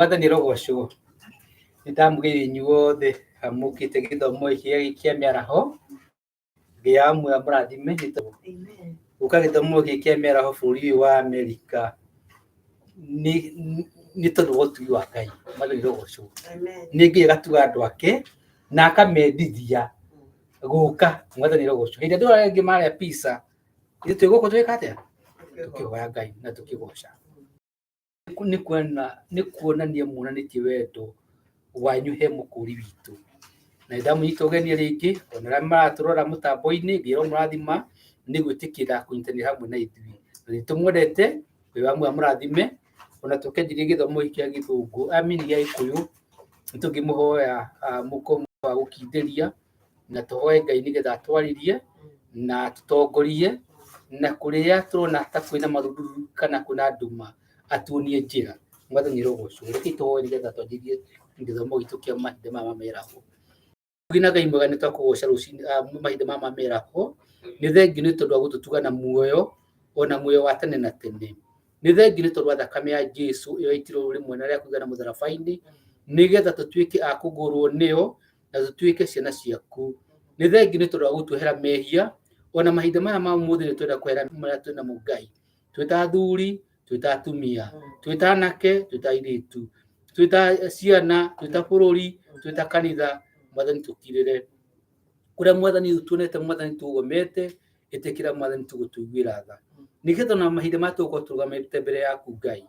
Mwathani arogocwo. Nĩ ndamũgeithia inyuothe mũkĩte gĩthomo gĩkĩ kĩa mĩaraho. Ngai amũrathime nĩ tondũ gũka gĩthomo gĩkĩ kĩa mĩaraho bũrũri ũyũ wa Amerika nĩ tondũ wa ũtugi wa Ngai. Mwathani arogocwo. Nĩ Ngai agatuga andũ ake na akamendithia gũka. Mwathani arogocwo. Hĩndĩ ĩrĩa andũ arĩa angĩ marĩa pizza, ithuĩ twĩ gũkũ tũgĩka atĩa? Tũkĩhoya Ngai na tũkĩgoca. Nĩ kuonania muonanĩtie wendo wanyu he mũkũri witũ. Na nĩ ndamũnyita ũgeni rĩngĩ ona arĩa maratũrora mũtambo-inĩ, Ngai aromũrathima nĩ gwĩtĩkĩra kũnyitanĩra hamwe na ithuĩ. Na nĩ tũmwendete, Ngai wa muoyo amũrathime, ona tũkĩanjĩrĩria gĩthomo gĩkĩ gĩa gĩthũngũ, I mean gĩa gĩkũyũ, nĩ tũngĩmũhoya mũkorwo wa gũkindĩria na tũhoe Ngai nĩgetha atwarĩrie na atũtongorie na kũrĩa tũrona ta kwĩna marururu kana kwĩna nduma atuonie njĩra. Mwathani arogocwo. Rekei tũhoe nĩgetha twanjĩrĩrie gĩthomo gitũ kĩa mahinda maya ma mĩaraho. Ngai na Ngai mwega nĩ twakũgoca rũcinĩ mahinda maya ma mĩaraho. Nĩ thengiũ nĩ tondũ wa gũtũtuga na muoyo ona muoyo wa tene na tene. Nĩ thengiũ nĩ tondũ wa thakame ya Jesu ĩyo yaitirwo rĩmwe na rĩa kũigana mũtharaba-inĩ nĩgetha tũtuĩke a kũgũrwo nĩyo na tũtuĩke ciana ciaku. Nĩ thengiũ nĩ tondũ wa gũtuohera mehia, ona mahinda maya ma ũmũthĩ nĩ twenda kwehera marĩa twĩ namo Ngai. Twĩ ta athuri, twĩ ta atumia, twĩ ta anake, twĩ ta airĩtu, twĩ ta ciana, twĩ ta bũrũri, twĩ ta kanitha, Mwathani tũkirĩre. Kũrĩa Mwathani tuonete Mwathani tũgomete, ĩtĩkĩra Mwathani tũgũtũiguĩra tha. Nĩgetha ona mahinda maya tũgũkorwo tũrũgamĩte mbere yaku Ngai,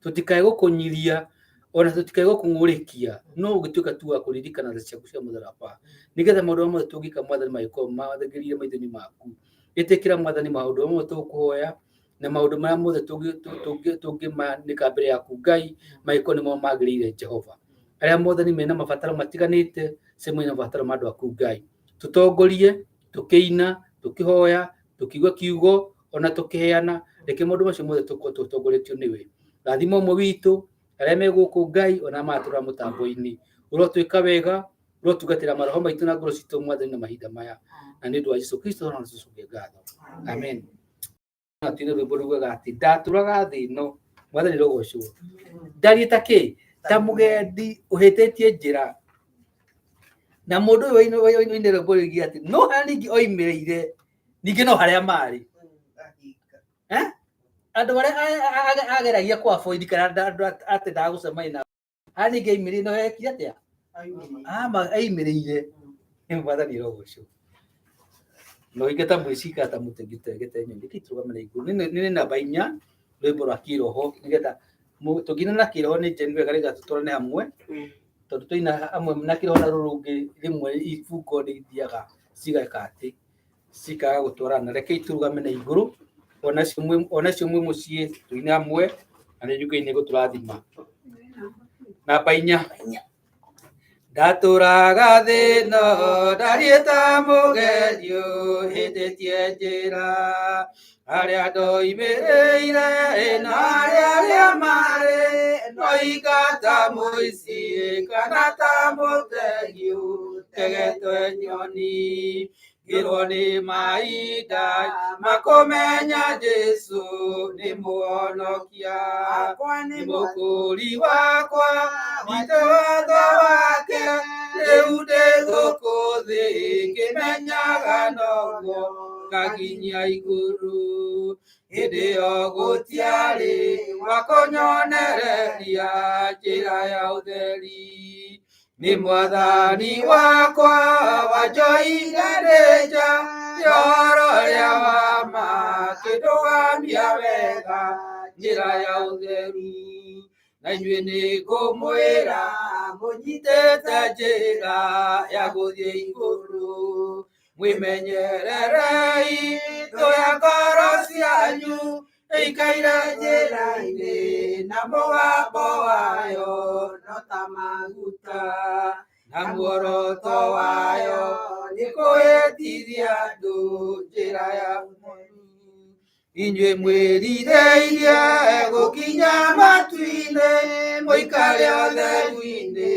tũtikae gũkũnyiria ona tũtikae gũkũng'ũrĩkia no ũgĩtuĩka tu wa kũririkana tha ciaku cia mũtharaba nĩgetha maũndũ marĩa mothe tũngĩka Mwathani magĩkorwo magĩrĩire maitho-inĩ maku. Ĩtĩkĩra Mwathani maũndũ marĩa mothe tũgũkũhoya na maũndũ marĩa mothe tũngĩmanĩka mbere yaku Ngai magĩkorwo nĩmo magĩrĩire Jehova. Arĩa Mwathani mena mabataro matiganĩte cemania na mabataro ma andũ aku Ngai. Tũtongorie tũkĩina, tũkĩhoya, tũkiuga kiugo ona tũkĩheana, reke maũndũ macio mothe tũkorwo tũtongoretio nĩwe. Rathima ũmwe witũ arĩa me gũkũ Ngai ona maratũrora mũtambo-inĩ. Ũrotwĩka wega, ũrotungatĩra maroho maitũ na ngoro citũ Mwathani na mahinda maya. Na nĩ ũndũ wa Jesu Kristo na tũcokie ngatho. Amen. Na twĩna rwĩmbo rugaga atĩ ndatũraga thĩ ĩno Mwathani rũgocwo. Ndariĩ ta kĩ? Ta mũgendi ũhĩtĩtie njĩra. Na mũndũ ũyũ wainire rwĩmbo rũigi atĩ no harĩa ningĩ oimĩrĩire ningĩ no harĩa marĩ. Eh? Andũ arĩa ageragia kũ avoid kana andũ atendaga gũcemania nao harĩa ningĩ aimĩrĩire no ekire atĩa? Ama aimĩrĩire. Nĩ Mwathani rũgocwo. No ingĩ ta mwĩcika ta mũtengĩtengete nyoni kĩtũgame na igũrũ. Nĩ namba 4 rwĩmbo rwa kĩroho nĩgetha tũngĩina na kĩroho nĩ njega wega nĩgetha tũtwarane hamwe tondũ twaina hamwe na kĩroho na rũrũ rũngĩ rĩmwe ibungo nĩ ithiaga cigeka atĩ cikaga gũtwarana. Rekei tũrũgame na igũrũ onacio mwĩ mũciĩ tũine hamwe na nĩ Ngai nĩ gũtũrathima. Namba 4. Ndatũraga thĩ ĩno ndariĩ ta mũgendi ũhĩtĩtie njĩra harĩa ndoimĩrĩire na harĩa arĩa marĩ noinga ta mũici kana ta mũtegi ũtegetwe nyoni ngĩrwo nĩ mahinda makũmenya Jesu nĩ mũhonokia nĩ mũkũri wakwa nyite watho wake rĩu ndĩ gũkũ thĩ ngĩmenyaga noguo ngakinyia igũrũ hĩndĩ ĩyo gũtiarĩ wa kũnyonereria njĩra ya ũtheri nĩ Mwathani wakwa wanjoire nja rĩoro rĩa wama kĩndũgamia wega njĩra ya ũtheru na inyuĩ nĩ ngũmwĩra mũnyitĩte njĩra ya gũthiĩ igũrũ mwĩmenyererei thũ ya ngoro cianyu ĩikaire njĩra-inĩ na mũgambo wayo no ta maguta na muoroto wayo nĩ kũhĩtithia andũ njĩra ya ũtheru. Inyuĩ mwĩrirĩirie gũkinya matu-inĩ mũikare ũtheru-inĩ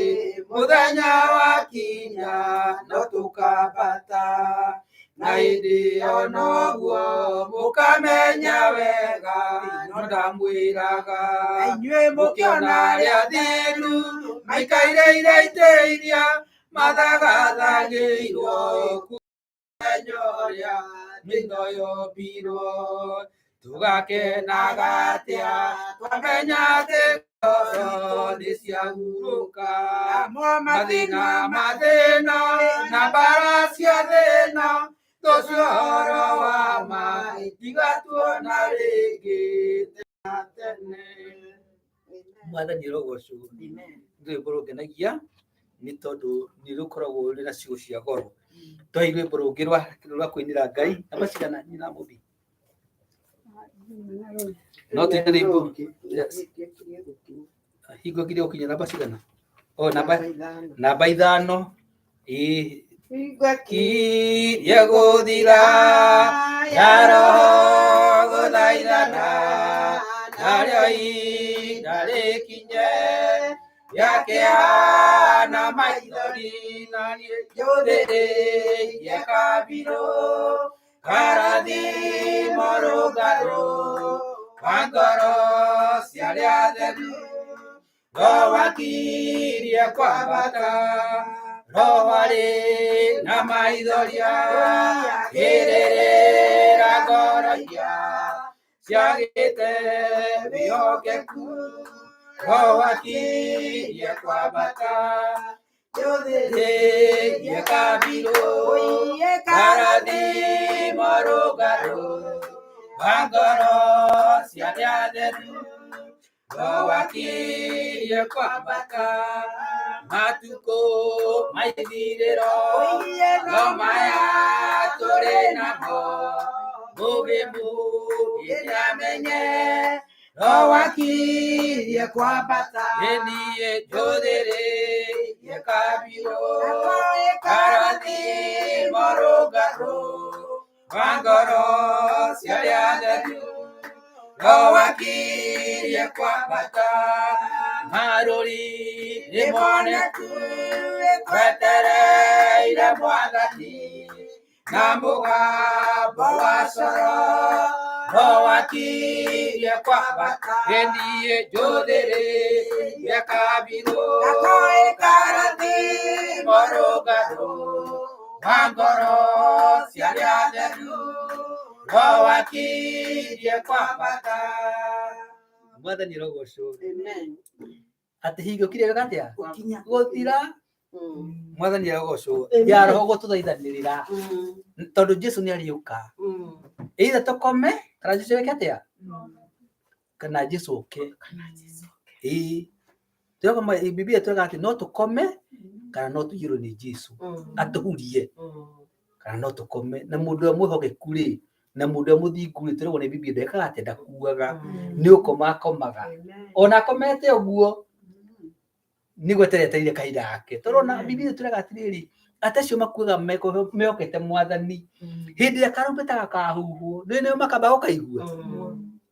mũthenya wakinya no tũkambata. Na hĩndĩ ĩyo noguo mũkamenya wega, no ndamwĩraga. Na inyuĩ Mũkĩona arĩa athĩnu maikaire itĩ iria mathagathagĩirwo mũthenya ũrĩa mĩno yombirwo. Tũgakenaga atĩa twamenya atĩ ngoro nĩ ciahurũka. Namo Mathĩna mathĩna na mbara cia thĩna tũcio ũhoro wa ma tigatuona rĩngĩ tene na tene. Mwathani arogocwo. Amen. Rwĩmbo rũngenagia nĩ tondũ nĩ rũkoragwo rwĩ na ciugo cia goro. Twai rwĩmbo rũngĩ rwa kũinĩra Ngai namba cigana nyina mũthi? No tũine rwĩmbo. Yes. Hingo nginya gũkinya namba cigana? O namba 5. Ĩĩ. Kirie gũthira ya roho gũthaithana narĩo ihinda rĩkinye rĩa kĩeha na maithori na niĩ njũthĩrĩirie kabirũ karathimo rũgarũ wa ngoro cia arĩa atheru. Roho akirie kwambata, roho arĩ na maithoria, kĩrĩrĩra ngoro iria ciagĩte wĩhokeku. Roho akirie kwambata, njũthĩrĩirie kabirũ karathimo rũgarũ wa ngoro cia arĩa atheru. Roho akirie kwambata, matukũ maithirĩro no maya tũrĩ namo. Mũgĩ mũgĩ nĩamenye roho akirie kwambata. Ĩ niĩ njũthĩrĩirie kabirũ karathimo rũgarũ wa ngoro cia arĩa atheru. Roho akirie kwambata, marũri nĩ moneku twetereire Mwathani na mũgambo wa coro. Roho akirie kwambata, ĩ niĩ njũthĩrĩirie kabirũ karathimo rũgarũ wa ngoro cia arĩa atheru. Roho akirie kwambata. Mwathani arogocwo. Amen. Atĩ hingo kirie gwĩka atĩa? Gũkinya. Gũthira. Mwathani arogocwo. Ya roho gũtũthaithanĩrĩra tondũ Jesu nĩ arĩũka. Either tũkome kana Jesu eke atĩa? Kana Jesu oke. Ĩĩ. Tũrauga Biblia ĩtwĩraga atĩ no tũkome kana no tũiyũrwo nĩ Jesu atũhurie kana no tũkome. Na mũndũ ũrĩa mwĩhokeku rĩ na mũndũ ũrĩa mũthingu rĩ tũragwo nĩ Biblia ndekaga atĩa? Ndakuaga. Nĩ ũkoma akomaga. Ona akomete ũguo nĩ gwetereteire kahinda gake. Tondũ ona Biblia ĩtwĩraga atĩrĩrĩ atĩ acio makuaga mehokete Mwathani hĩndĩ ĩrĩa karumbeta gakahuhwo nĩ nĩo makamba gũkaigua.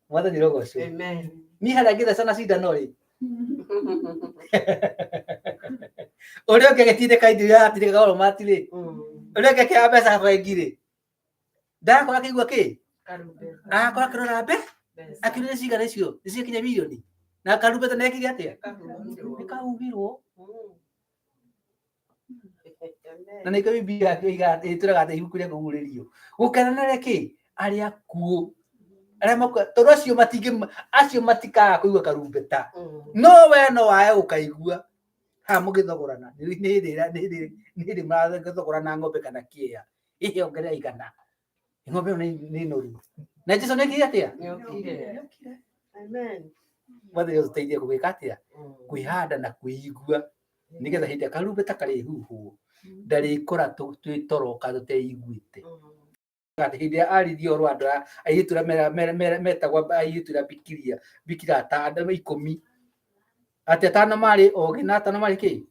Mwathani arogocwo. Amen. Niĩ harĩa ngĩtheca na cindano rĩ ũrĩa ũngĩ agĩtindĩka indo iria aratindĩkaga oromati rĩ ũrĩa ũngĩ akĩoya mbeca bengi rĩ ndakora akĩigua kĩ akora akĩrora mbe akĩrora nĩ cigana icio nĩ ciakinya mirioni na karumbeta nĩ ekire atĩa? Nĩ kahuhirwo. Na nĩkĩo Biblia ĩtwĩraga atĩ ibuku rĩa kũguũrĩrio gũkenanĩre kĩ arĩa akuũ arĩa makua tondũ acio matingĩ acio matikaga kũigua karumbeta no we no wae gũkaigua haha mũgĩthogorana nĩ hĩndĩ nĩ hĩndĩ mũrathogorana ng'ombe kana kĩea ĩhĩ ongerera igana ng'ombe ĩyo nĩ noru na Jesu nĩekire atĩa? Nĩokire. Amen. Mwathani ũtũteithie gũgĩka atĩa? Kwĩhanda na kwĩigua nĩgetha hĩndĩ ĩrĩa karumbeta karĩhuhwo ndarĩkora twĩ toro kana tũteiguĩte. Atĩ hĩndĩ ĩrĩa aririe ũhoro wa andũ aya airĩtu arĩa metagwo airĩtu arĩa bikiria bikira atano 10 atĩ atano marĩ ogĩ na atano marĩ kĩ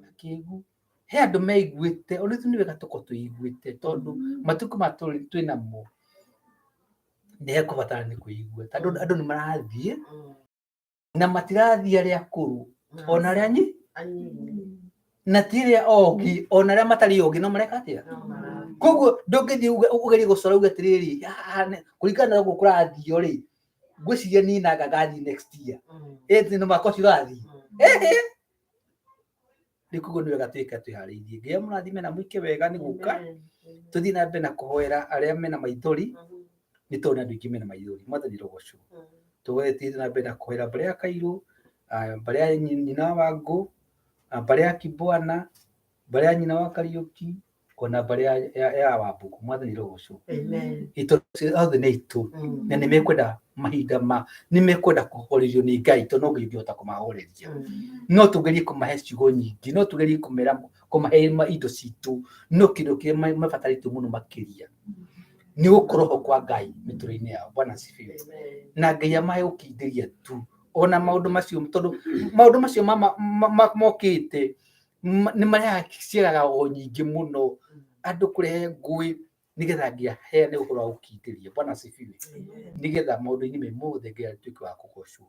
akĩgu. He andũ meiguĩte ona ithuĩ nĩ wega tũkorwo twĩiguĩte tondũ matukũ maya twĩ namo nĩ hekũbatara nĩ kwĩigua tondũ andũ nĩ marathiĩ na matirathiĩ arĩa akũrũ ona arĩa na ti arĩa ogĩ ona arĩa matarĩ ogĩ no mareka atĩa? Koguo ndũngĩthiĩ ũgerie gũcora uge atĩrĩrĩ, "Ah, kũringana na ũguo kũrathio rĩ, ngwĩciria niĩ na ngathiĩ next year." Ĩĩ no mwaka ũcio ũrathiĩ. Ehe. Rĩu koguo nĩ wega twĩke twĩharĩirie. Ngai amũrathime na mwĩke wega nĩ gũka. Tũthiĩ na mbere na kũhoera arĩa mena maithori, nĩ tondũ nĩ andũ aingĩ mena maithori. Mwathani rogocwo. Tũthiĩ na mbere na kũhoera mbarĩ ya Kairũ, mbarĩ ya nyina wa Wangũ, mbarĩ ya Kibwana, mbarĩ ya nyina wa Kariũki, ona mbarĩ ya Wambugu. Mwathani rogocwo. Itũ othe nĩ aitũ na nĩ mekwenda mahinda ma nĩ mekwenda kũhorerio nĩ Ngai tondũ no Ngai ũngĩhota kũmahoreria. No tũgerie kũmahe ciugo nyingĩ, no tũgerie kũmera kũmahe indo citũ, no kĩndũ kĩrĩa mabatarĩtio mũno makĩria nĩ gũkorwo ho kwa Ngai mĩtũrĩre-inĩ yao. Bwana asifiwe. Na Ngai amahe gũkindĩria tu ona maũndũ macio, tondũ maũndũ macio mokĩte nĩ marehaga ciagaga o nyingĩ mũno, andũ kũrehe ngũĩ, nĩgetha Ngai aheane ũhoro wa gũkindĩria. Bwana asifiwe. Nĩgetha maũndũ-inĩ me mothe Ngai atuĩke wa kũgocwo.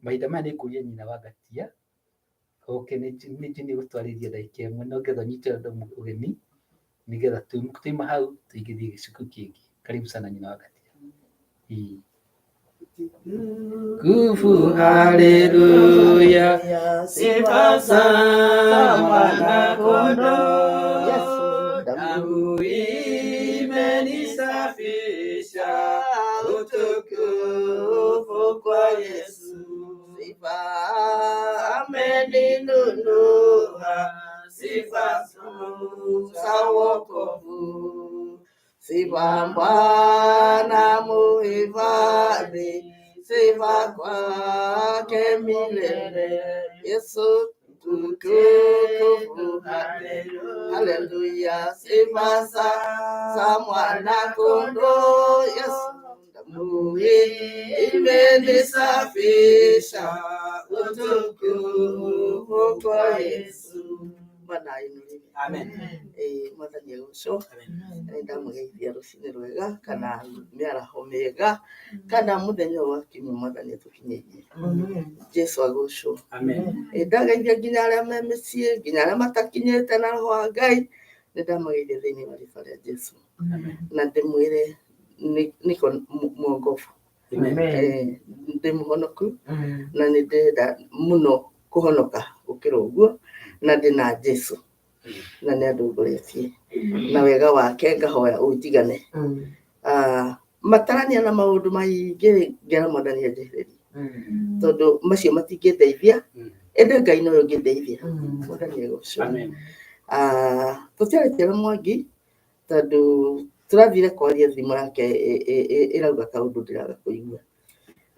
Mahinda maya nĩ ngũria nyina wa Ngatia oke nĩ nĩ gũtwarĩria ndagĩka ĩmwe no ngetha ũnyite andũ ũgeni nĩgetha tuima hau tũingĩrie gĩcunjĩ kĩngĩ. Karibu sana nyina wa Ngatia. Ĩĩ. Nguvu, haleluya, Sifa za Mwana Kondoo, Yesu, damu imenisafisha, utukufu kwa Yesu. Sifa ameninunua, sifa za wokovu. Sifa Bwana muhifadhi, sifa kwake milele. Yesu tukufu, haleluya. Sifa za Mwana Kondoo, Yesu damu imenisafisha, utukufu kwa Yesu. Bwana ainuliwe. Amen. Mwathani agocwo. Nĩ ndamũgeithia rũcinĩ rwega kana mĩaraho mĩega kana mũthenya ũyũ wa kiumia Mwathani atũkinyĩirie. Jesu agocwo. Amen. Ndageithia nginya arĩa me mĩciĩ, nginya arĩa matakinyĩte na roho wa Ngai, nĩ ndamageithia thĩinĩ wa rĩtwa rĩa Jesu. Na ndĩmwĩre niko mwongobu. Amen. Ndĩ mũhonoku na nĩ ndĩrenda mũno kũhonoka gũkĩra ũguo, na ndĩ na Jesu na nĩ andongoretie na wega wake, ngahoya ũnjigane. Matarania na maũndũ maingĩ ngera Mwathani anjehererie, tondũ macio matingĩndeithia, ĩndĩ Ngai nowe ũngĩndeithia. Mwathani agocwo. Amen. Tũtiarĩtie na Mwangi tondũ tũrathire kwaria thimũ yake ĩrauga kaũndũ ndĩraga kũigua,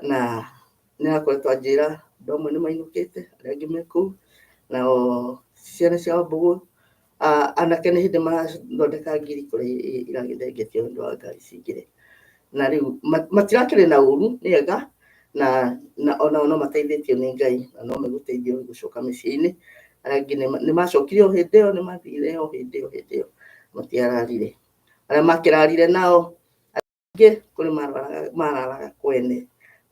na nĩ arakoretwo anjĩra andũ amwe nĩ mainũkĩte, arĩa angĩ me kũu, nao ciana cia Wambũgũ, anake nĩ hĩndĩ marathondeka ngiri kũrĩa iragĩthengetio nĩ ũndũ wa ngari cingĩre, na rĩu matirakĩrĩ na ũru, nĩ ega na onao no mateithĩtio nĩ Ngai na no megũteithio gũcoka mĩciĩ-inĩ. Arĩa angĩ nĩ macokire o hĩndĩ ĩyo, nĩ mathire o hĩndĩ ĩyo, hĩndĩ ĩyo matiararire. Arĩa makĩrarire nao angĩ kũrĩ mararaga kwene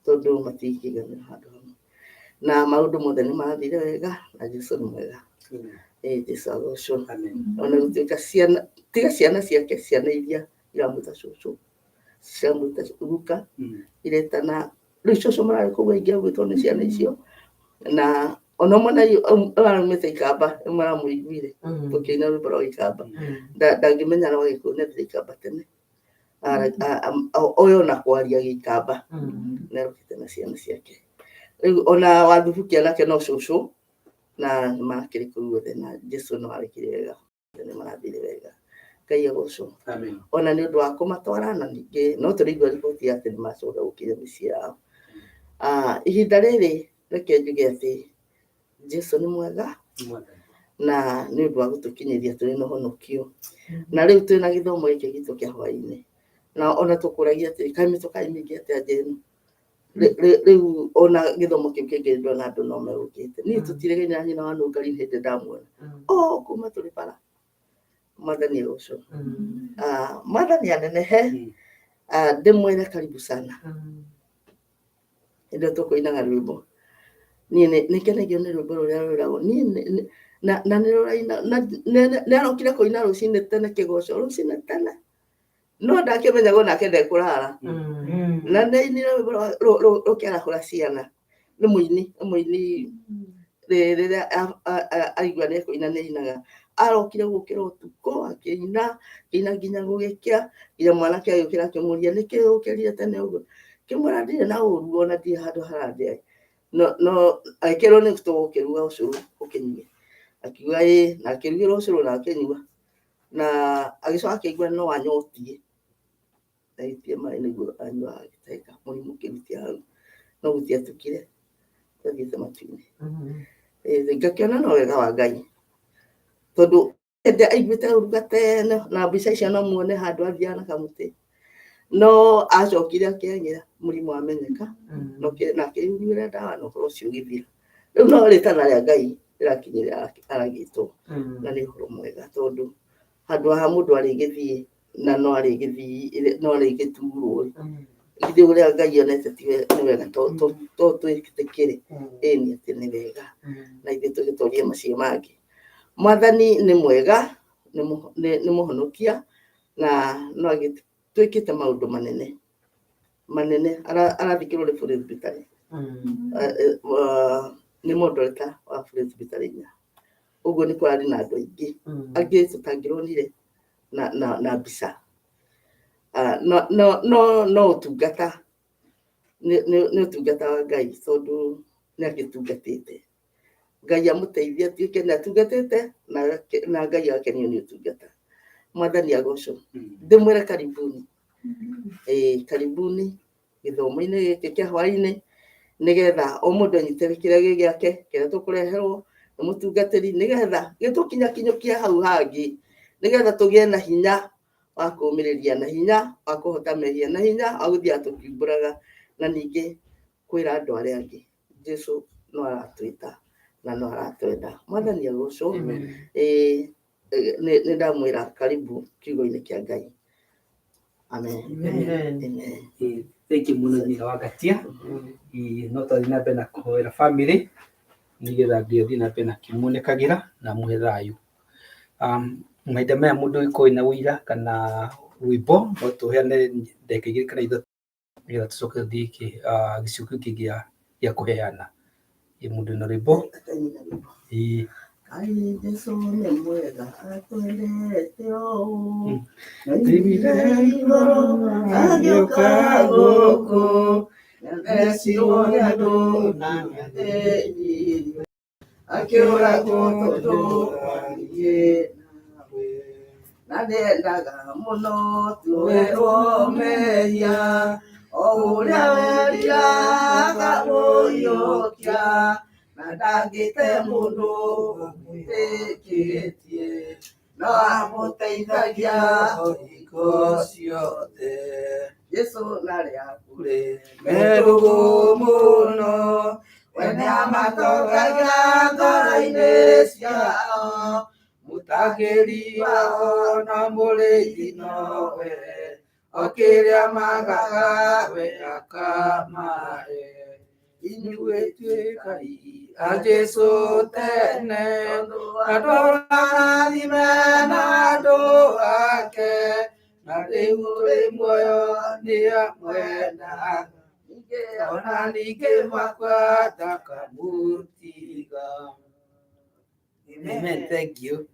tondũ matingĩiganĩra handũ hamwe, na maũndũ mothe nĩ marathire wega na Jesu nĩ mwega. Jesu agocwo. Amen. Ona gũtuĩka ciana, tiga ciana ciake, ciana iria iramwĩta cũcũ, ciramwĩta guka, iretana rĩu cũcũ mararĩ kũu aingĩ agwĩtwo nĩ ciana icio, na ona ũmwe na araumĩte Ikamba maramũiguire tũkĩina rwĩmbo rwa Gĩkamba, ndangĩmenya rwa Gĩkũyũ, nĩ Ikamba tene oyo na kwaria Gĩkamba nĩ arokĩte na ciana ciake. Rĩu ona wathubukia nake no cũcũ, na nĩ marakĩrĩ kũu guothe, na Jesu no arekire wega, nĩ marathire wega. Ngai agocwo. Amen. Ona nĩ ũndũ wa kũmatwara, na ningĩ no tũraigua riboti atĩ nĩ macoka gũkinya mĩciĩ yao. Ihinda rĩrĩ reke njuge atĩ Jesu nĩ mwega na nĩ ũndũ wa gũtũkinyĩria tũrĩ na ũhonokio, na rĩu twĩ na gĩthomo gĩkĩ gitũ kĩa hwaĩ-inĩ, na ona tũkũragia atĩ kaĩ mĩtũkaĩ mĩingĩ atĩa njenu rĩu ona gĩthomo kĩu kĩngĩ ndona andũ no megũkĩte. Niĩ tũtiregaine na nyina wa Nũngari hĩndĩ ndamuona o kuma tũrĩ bara. Mwathani agocwo. Mwathani anenehe. Ndĩmwĩre karibu sana. Hĩndĩ ĩyo tũkũinaga rwĩmbo, niĩ nĩ kenagio nĩ rwĩmbo rũrĩa rwĩragwo niĩ Na nĩ rũraina na nĩ arokire kũina rũcinĩ tene, kĩgoco rũcinĩ tene, no ndakĩmenyaga nake ndekũrara. Na nĩ ainire rwĩmbo rũkĩarahũra ciana. Nĩ mũini, nĩ mũini. Rĩrĩa aigua nĩ ekũina nĩ ainaga. Arokire gũkĩra ũtukũ akĩina, akĩina nginya gũgĩkĩa, nginya mwanake agĩũkĩra akĩmũria, nĩkĩ ũkĩrire tene ũguo? Kĩmwĩra ndirĩ na ũru ona ndirĩ handũ harandĩa. No agĩkĩrwo nĩ tũgũkĩruga ũcũrũ ũkĩnyue. Akiuga ĩĩ, na akĩrugĩrwo ũcũrũ na akĩnyua. Na agĩcoka akĩigua no anyotie. Agĩtia maĩ nĩguo anyua, agĩtahĩka, mũrimũ ũkĩrutia hau. No gũtiatukire, twathiĩte matu-inĩ. Ngakĩona no wega wa Ngai. Tondũ ende aiguĩte ũru gatene, na mbica icio no muone handũ athiaga na kamũtĩ. No acokire akĩagĩra mũrimũ wamenyeka, na akĩnyuĩra ndawa na ũhoro ũcio ũgĩthira. Rĩu no rĩtana rĩa Ngai rĩrakinyĩra aragĩtwo, na nĩ ũhoro mwega tondũ handũ ha mũndũ arĩgĩthiĩ na no arĩgĩthiĩ no arĩgĩturwo, githĩ ũrĩa Ngai onete ti nĩ wega to twĩtĩkĩre ĩni atĩ nĩ wega, na ithuĩ tũgĩtorie macio mangĩ. Mwathani nĩ mwega, nĩ mũhonokia, na no agĩtwĩkĩte maũndũ manene manene. Arathikĩrwo nĩ Presbytery, nĩ moderator wa Presbytery inya ũguo, nĩ kũrarĩ na andũ aingĩ angĩ tũtangĩronire na mbica. No ũtungata nĩ ũtungata wa Ngai, tondũ nĩ agĩtungatĩte. Ngai amũteithie atuĩke nĩ atungatĩte na Ngai agakenio nĩ ũtungata. Mwathani agocwo. Ndĩmwĩre karibuni, ĩĩ, karibuni gĩthomo-inĩ gĩkĩ kĩa hwaĩ-inĩ, nĩgetha o mũndũ anyite kĩrĩa gĩ gĩake, kĩrĩa tũkũreherwo nĩ mũtungatĩri, nĩgetha gĩtũkinyakinyũkie hau hangĩ, nĩgetha tũgĩe na hinya wa kũũmĩrĩria, na hinya wa kũhota mehia, na hinya wa gũthiaga tũkiumbũraga, na ningĩ kwĩra andũ arĩa angĩ Jesu no aratwĩta na no aratwenda. Mwathani agocwo. Ĩĩ, nĩ ndamwĩra karibu kiugo-inĩ kĩa Ngai. Amen. Amen. Thank you mũno, nyina wa Ngatia. Ĩĩ, no twathiĩ na mbere na kũhoera family nĩgetha Ngai athiĩ na mbere na kĩmuonekagĩra na amũhe thayũ. Mahinda maya mũndũ ũngĩkorwo wĩna ũira kana rwĩmbo, no tũheane ndagĩka 2 kana 3 nĩgetha tũcoke tũthiĩ gĩcigo kĩu kĩngĩ gĩa kũheana. Ĩ, mũndũ wĩna rwĩmbo? Akanyina rwĩmbo. Ĩĩ. Kaĩ Jesũ nĩ mwega, atwendete ũũ, Oimire igũrũ agĩũka gũkũ, nĩathecirwo nĩ andũ na nĩathĩnirio, akĩũragwo tondũ wa niĩ nawe. Na nĩendaga mũno tuoherwo mehia, o ũrĩa werira akamũiyũkia, na ndangĩte mũndũ ũmwĩtĩkĩtie, no amũteithagia hingo ciothe. Jesũ narĩ akũrĩ merũgũ mũno, we nĩamatongagia ngoro-inĩ ciao, mũtangĩri wao na mũrĩithi nowe, o kĩrĩa magaga we akamahe. Inyuĩ tuĩkai a Jesũ tene, andũ arathime na andũ ake, na rĩu tũrĩ muoyo nĩ amwendaga, ona ningĩ mwakwa ndakamũtiga. Amen, thank you.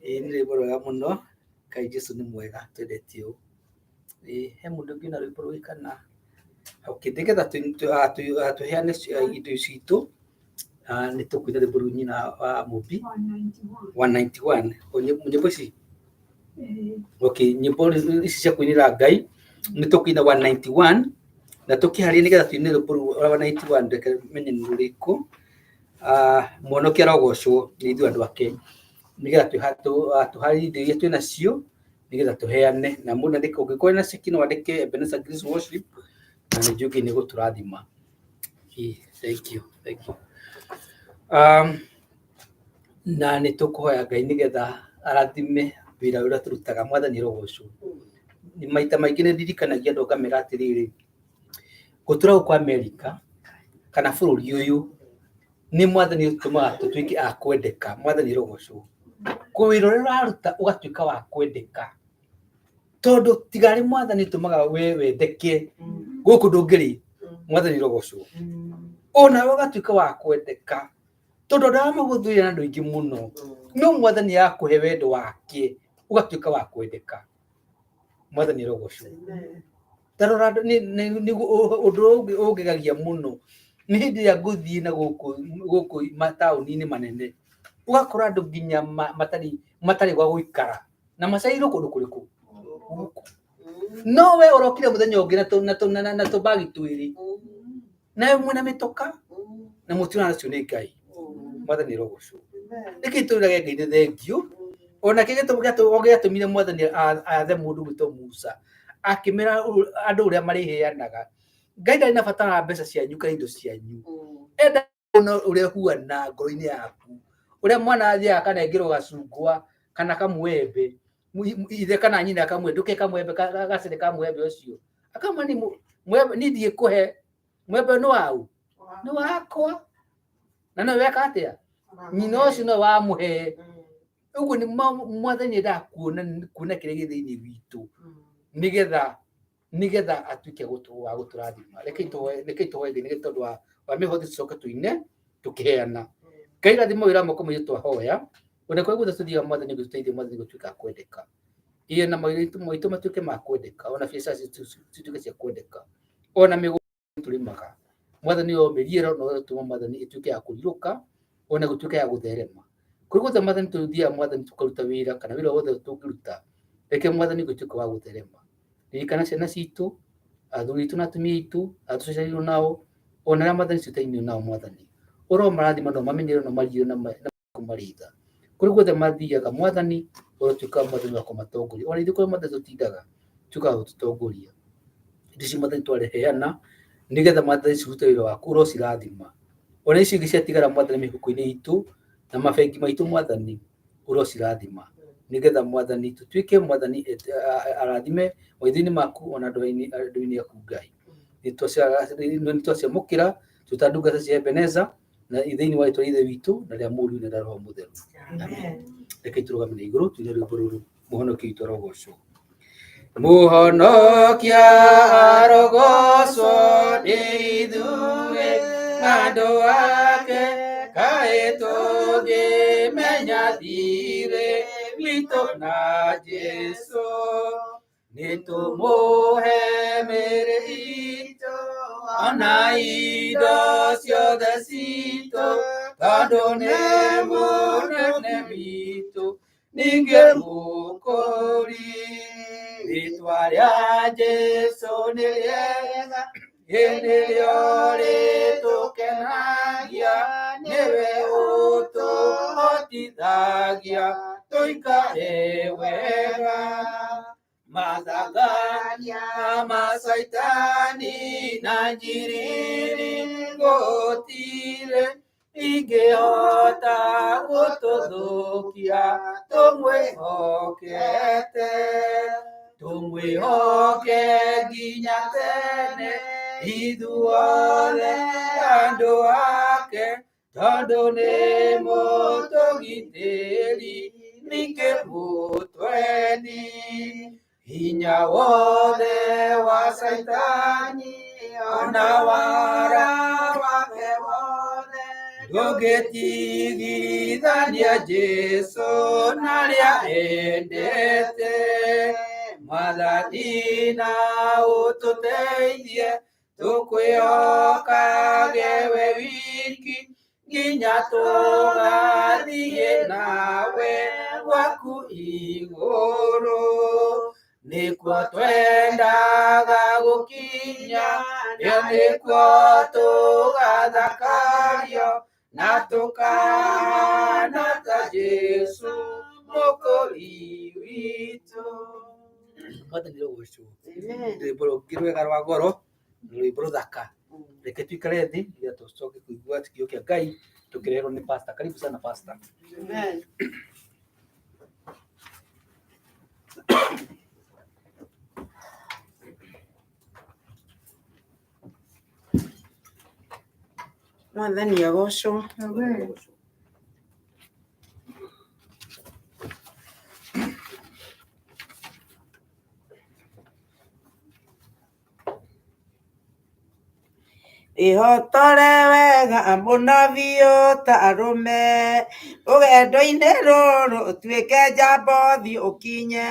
Ĩĩ, nĩ rwĩmbo rwega mũno. Ngai Jesũ nĩ mwega, twendete ũũ. Ĩĩ, he mũndũ ũngĩ na rwĩmbo rũngĩ kana? Okay, nĩgetha tũheane indo citũ, nĩ tũkũina rwĩmbo rũu nyina wa Mũmbi 191. O nyĩmbo ici? Okay, nyĩmbo ici cia kũinĩra Ngai nĩ tũkũina 191, na tũkĩharĩria nĩgetha tũine rwĩmbo rũu rwa 191, reke menye nĩ rũrĩkũ. Mwonokia arogocwo nĩ ithuĩ andũ ake, nĩgetha tũharĩrie indo iria twĩ nacio nĩgetha tũheane, na mũndũ andĩke, ũngĩkorwo na ceki no wandĩke Ebenezer Grace Worship, na nĩ njũĩ Ngai nĩ egũtũrathima. Ĩĩ, thank you, thank you. Na nĩ tũkũhoya Ngai nĩgetha arathime wĩra ũrĩa tũrutaga. Mwathani arogocwo. Maita maingĩ nĩ ndirikanagia andũ ngamera atĩrĩrĩ, gũtũra gũkũ Amerika kana bũrũri ũyũ Nĩ mwathani ũtũmaga tũtuĩke a kwendeka. Mwathani rogocwo. Wĩra ũrĩa ũraruta ũgatuĩka wa kwendeka. Tondũ tiga arĩ mwathani ũtũmaga we wendeke gũkũ ndũngĩrĩ. Mwathani rogocwo. Onawe ũgatuĩka wa kwendeka. Tondũ andũ arĩa magũthũire na andũ aingĩ mũno. No mwathani akũhe wendo wake ũgatuĩka wa kwendeka. Mwathani rogocwo. Tarora nĩguo ũndũ ũngĩ ũngegagia mũno nĩ hĩndĩ ĩrĩa ngũthiĩ na gũkũ gũkũ mataũni-inĩ manene ũgakora andũ nginya matarĩ matarĩ gwa gũikara na macairwo kũndũ kũrĩkũ gũkũ. No we ũrokire mũthenya ũngĩ na tũbagi twĩrĩ nawe mwĩna mĩtoka na mũtirona nacio nĩ Ngai. Mwathani rogocwo. Nĩkĩ tũrage Ngai nĩ thengiũ ona kĩ gĩtũmi gĩatũmire mwathani athe mũndũ gwĩtwo Musa akĩmera andũ ũrĩa marĩheanaga. Ngai ndarĩ na bata na mbeca cianyu kana indo cianyu. Enda kuona ũrĩa ũhuana ngoro-inĩ yaku. Ũrĩa mwana athiaga akanengerwo gacungwa kana kamwembe, ithe kana nyina akamwĩra ndũke kamwembe gacĩrĩ ka mwembe ũcio. Akamwĩra mwembe niĩ ndigĩkũhe, mwembe nĩ waũ? Nĩ wakwa. Na nowe weka atĩa? Nyina ũcio nowe wamũhe. Ũguo nĩ mwathani endaga kuona kuona kĩrĩa gĩ thĩinĩ witũ nĩgetha nĩgetha atuĩke wa gũtũrathima. Rekei tũhoe Ngai nĩ tondũ wa mĩhothi tũcoke tũine tũkĩheana. Ngai rathima wĩra moko maitũ twahoya. Ona kũrĩa guothe tũthiaga mwathani gũtũteithie mwathani gũtuĩka a kwendeka. Ĩĩ na mawĩra maitũ matuĩke ma kwendeka ona biacara citũ cituĩke cia kwendeka. Ona mĩgũnda tũrĩmaga mwathani omĩrie no tũma mwathani ĩtuĩke ya kũrirũka ona gũtuĩka ya gũtherema. Kũrĩa guothe mwathani tũthiaga mwathani tũkaruta wĩra kana wĩra wothe tũngĩruta reke mwathani gũtuĩka wa gũtherema. Ririkana ciana citũ, athuri aitũ na atumia aitũ, arĩa tũciaranĩirwo nao, ona arĩa mwathani ciũtainio nao mwathani. Ũromarathima na ũmamenyerere na ũmarigĩrĩrie na kũmaritha. Kũrĩa guothe mathiaga mwathani ũrotuĩka mwathani wa kũmatongoria. Ona ithuĩ kũrĩa mwathani tũtindaga tuĩka wa gũtũtongoria. Indo ici mwathani twareheana nĩgetha mwathani cirute wĩra waku ũrocirathima. Ona icio ingĩ ciatigara mwathani mĩhuko-inĩ itũ na mabengi maitũ mwathani ũrocirathima. Nĩgetha mwathani tũtuĩke mwathani arathime maitho-inĩ maku ona andũ-inĩ aku Ngai. Nĩ twaciamũkĩra twĩ ta ndungata cia Ebeneza na thĩinĩ wa rĩtwa rĩa Ithe witũ na rĩa Mũriũ na rĩa Roho Mũtheru. Amen. Reke tũrũgame na igũrũ tuine rwĩmbo rũrũ Mũhonokia witũ arogocwo. Mũhonokia arogocwo nĩ ithuĩ andũ ake kaĩ tũngĩmenya thirĩ witũ na Jesũ nĩ tũmũhe mĩĩrĩ itũ ona indo ciothe citũ tondũ nĩ mũnene witũ ningĩ mũkũri. Rĩtwa rĩa Jesũ nĩ rĩega ĩ nĩrĩo rĩtũkenagia nĩwe ũtũhotithagia tũikare wega. Mathangania ma Caitani na njiriri gũtirĩ ingĩhota gũtũthũkia tũmwĩhokete. Tũmwĩhoke nginya tene ithuothe andũ ake tondũ nĩ mũtũgitĩri ningĩ mũtwendi. Hinya wothe wa Caitani ona wara wake wothe ndũngĩtigithania Jesũ na arĩa endete. Mwathani na ũtũteithie tũkwĩhokage we wiki nginya tũgathiĩ nawe gwaku igũrũ. Nĩkuo twendaga gũkinya, ĩyo nĩkuo tũgathakario na tũkahana ta Jesũ mũkũri witũ. Mwathani rogocwo. Rwĩmbo rũngĩ rwega rwa goro, rwĩmbo rũthaka. Reke tuikare thĩ nĩgetha tũcoke kũigua kiugo kĩa Ngai tũkĩreherwo nĩ pastor. Karibu sana pastor. Amen. Mwathani agocwo. Ihotore wega mũno biũ ta arũme, rũgendo-inĩ rũrũ ũtuĩke njamba ũthiĩ ũkinye,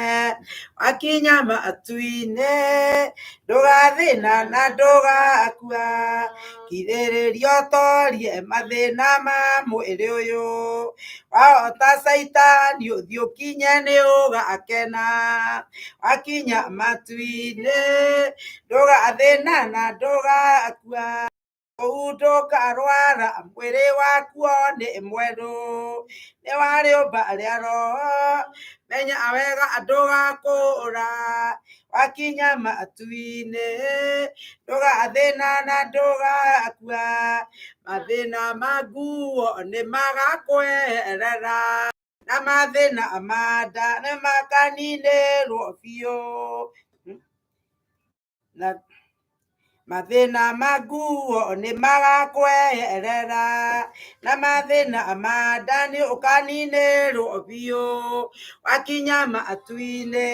wakinya matu-inĩ, ndũgathĩna na ndũgakua, kirĩrĩria ũtorie mathĩna ma mwĩrĩ ũyũ, wahota caitani ũthiĩ ũkinye nĩ ũgakena, wakinya matu-inĩ, ndũgathĩna na ndũgakua. Kũu ndũkarwara mwĩrĩ wakuo nĩ mwerũ, nĩ wa rĩũmba rĩa roho, menya wega ndũgakũra, wakinya matu-inĩ, ndũgathĩna na ndũgakua, mathĩna ma nguo nĩ magakweherera, na mathĩna ma nda nĩ makaninĩrwo biũ. Na mathĩna ma nguo nĩ magakweherera, na mathĩna ma nda nĩ ũkaninĩrwo biũ, wakinya matu-inĩ,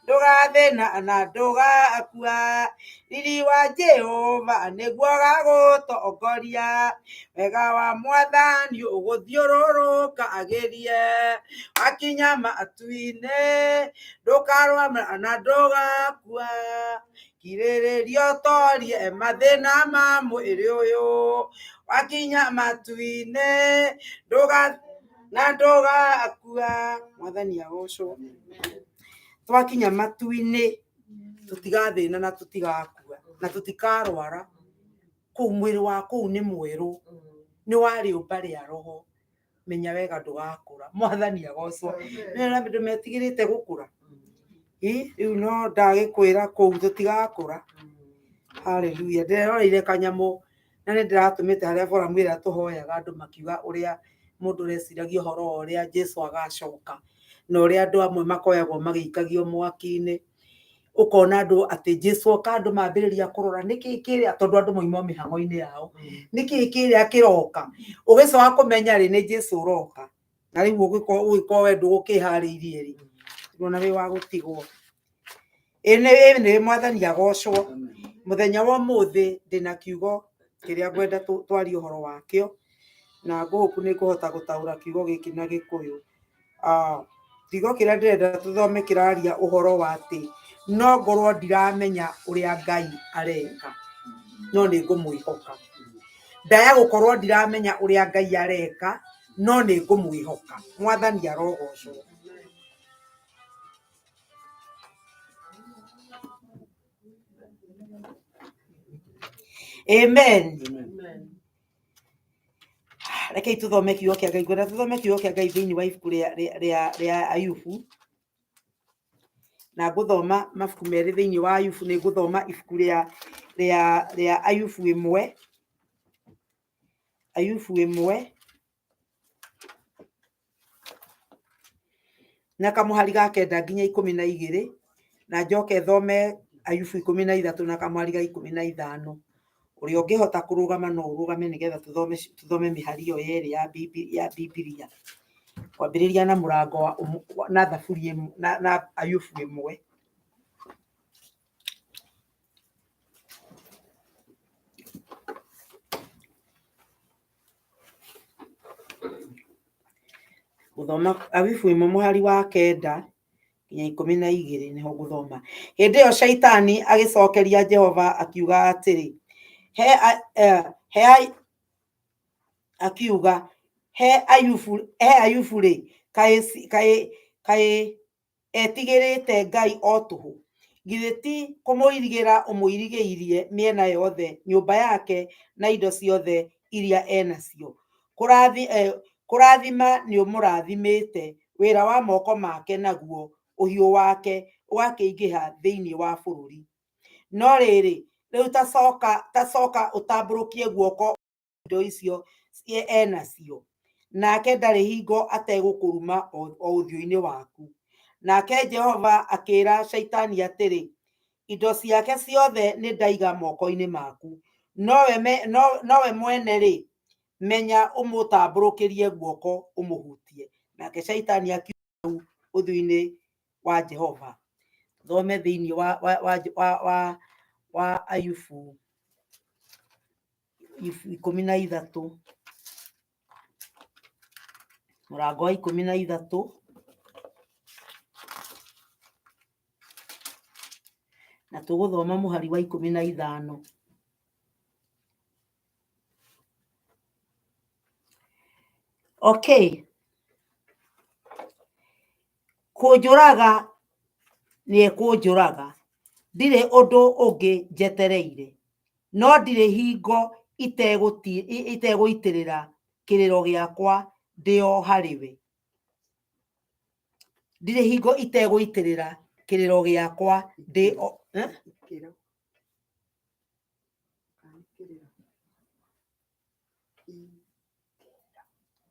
ndũgathĩna na ndũgakua, riri wa Jehova nĩguo ũgagũtongoria, wega wa Mwathani ũgũthiũrũrũka agĩrie, wakinya matu-inĩ, ndũkarwara na ndũgakua, kirĩrĩria ũtorie mathĩna ma mwĩrĩ ũyũ, wakinya matu-inĩ, ndũga na ndũgakua. Mwathani agocwo. Twakinya matu-inĩ tũtigathĩna na tũtigakua na tũtikarwara, kũu mwĩrĩ wa kũu nĩ mwerũ, nĩ wa rĩũmba rĩa roho, menya wega ndũgakũra. Mwathani agocwo. Nĩ andũ metigĩrĩte gũkũra, rĩu no ndagĩkwĩra kũu tũtigakũra. Haleluya. Ndĩreroreire kanyamũ na nĩ ndĩratũmĩte harĩa foramu ĩrĩa tũhoyaga andũ makiuga ũrĩa mũndũ ũreciragia ũhoro wa ũrĩa Jesu agacoka na ũrĩa andũ amwe makoyagwo magĩikagio mwaki-inĩ, ũkona andũ atĩ Jesu oka andũ mambĩrĩria kũrora nĩkĩ kĩrĩa, tondũ andũ moima mĩhang'o-inĩ yao, nĩkĩ kĩrĩa kĩroka, ũgĩcoka kũmenya rĩ nĩ Jesu ũroka, na rĩu ũgĩkorwo we ndũgũkĩharĩirie rĩ, ona wĩ wa gũtigwo. Ĩ nĩ Mwathani agocwo. Mũthenya wa ũmũthĩ ndĩna kiugo kĩrĩa ngwenda twarie ũhoro wakĩo, na ngũhũku nĩ ngũhota gũtaũra kiugo gĩkĩ na Gĩkũyũ. Kiugo kĩrĩa ndĩrenda tũthome kĩraria ũhoro wa atĩ no ngorwo ndiramenya ũrĩa Ngai areka, no nĩ ngũmwĩhoka. Ndaya gũkorwo ndiramenya ũrĩa Ngai areka, no nĩ ngũmwĩhoka. Mwathani arogocwo. Amen. Rekei tũthome kiugo kĩa Ngai. Ngwenda tũthome kiugo kĩa Ngai thĩinĩ wa ibuku rĩa Ayubu, na ngũthoma mabuku merĩ thĩinĩ wa Ayubu. Nĩ ngũthoma ibuku rĩa Ayubu ĩmwe, Ayubu ĩmwe na kamũhari ga 9 nginya 12, na njoke thome Ayubu 13 na kamũhari ga 15. Ũrĩa ũngĩhota kũrũgama no ũrũgame nĩgetha tũthome mĩhari ĩyo yerĩ ya Bibilia, kwambĩrĩria na mũrango wa na thaburi na Ayubu ĩmwe. Gũthoma Ayubu ĩmwe mũhari wa 9 nginya 12 nĩho ngũthoma. Hĩndĩ ĩyo Shaitani agĩcokeria Jehova akiuga atĩrĩ, akiuga he Ayubu rĩ, kaĩ etigĩrĩte Ngai o tũhũ? Githĩ ti kũmũirigĩra ũmũirigĩirie mĩena yothe, nyũmba yake na indo ciothe iria enacio? Kũrathima nĩ ũmũrathimĩte, wĩra wa moko make naguo ũhiũ wake ũgakĩingĩha thĩinĩ wa bũrũri. No rĩrĩ, rĩu tacoka ũtambũrũkie guoko indo icio enacio, nake ndarĩ hingo ategũkũruma o ũthiũ-inĩ waku. Nake Jehova akĩra Shaitani atĩrĩ, indo ciake ciothe nĩ ndaiga moko-inĩ maku, Nowe nowe mwene rĩ, menya ũmũtambũrũkĩrie guoko ũmũhutie. Nake Shaitani akiuma hau ũthiũ-inĩ wa Jehova. Thome thĩinĩ wa Ayubu 13, mũrango wa 13, na tũgũthoma mũhari wa 15. Okay. Kũnjũraga nĩ ekũnjũraga, ndirĩ ũndũ ũngĩ njetereire, no ndirĩ hingo itegũitĩrĩra kĩrĩro gĩakwa ndĩ o harĩ we. Ndirĩ hingo itegũitĩrĩra kĩrĩro gĩakwa ndĩ o eh? Ikĩro. Kana nĩ kĩrĩro?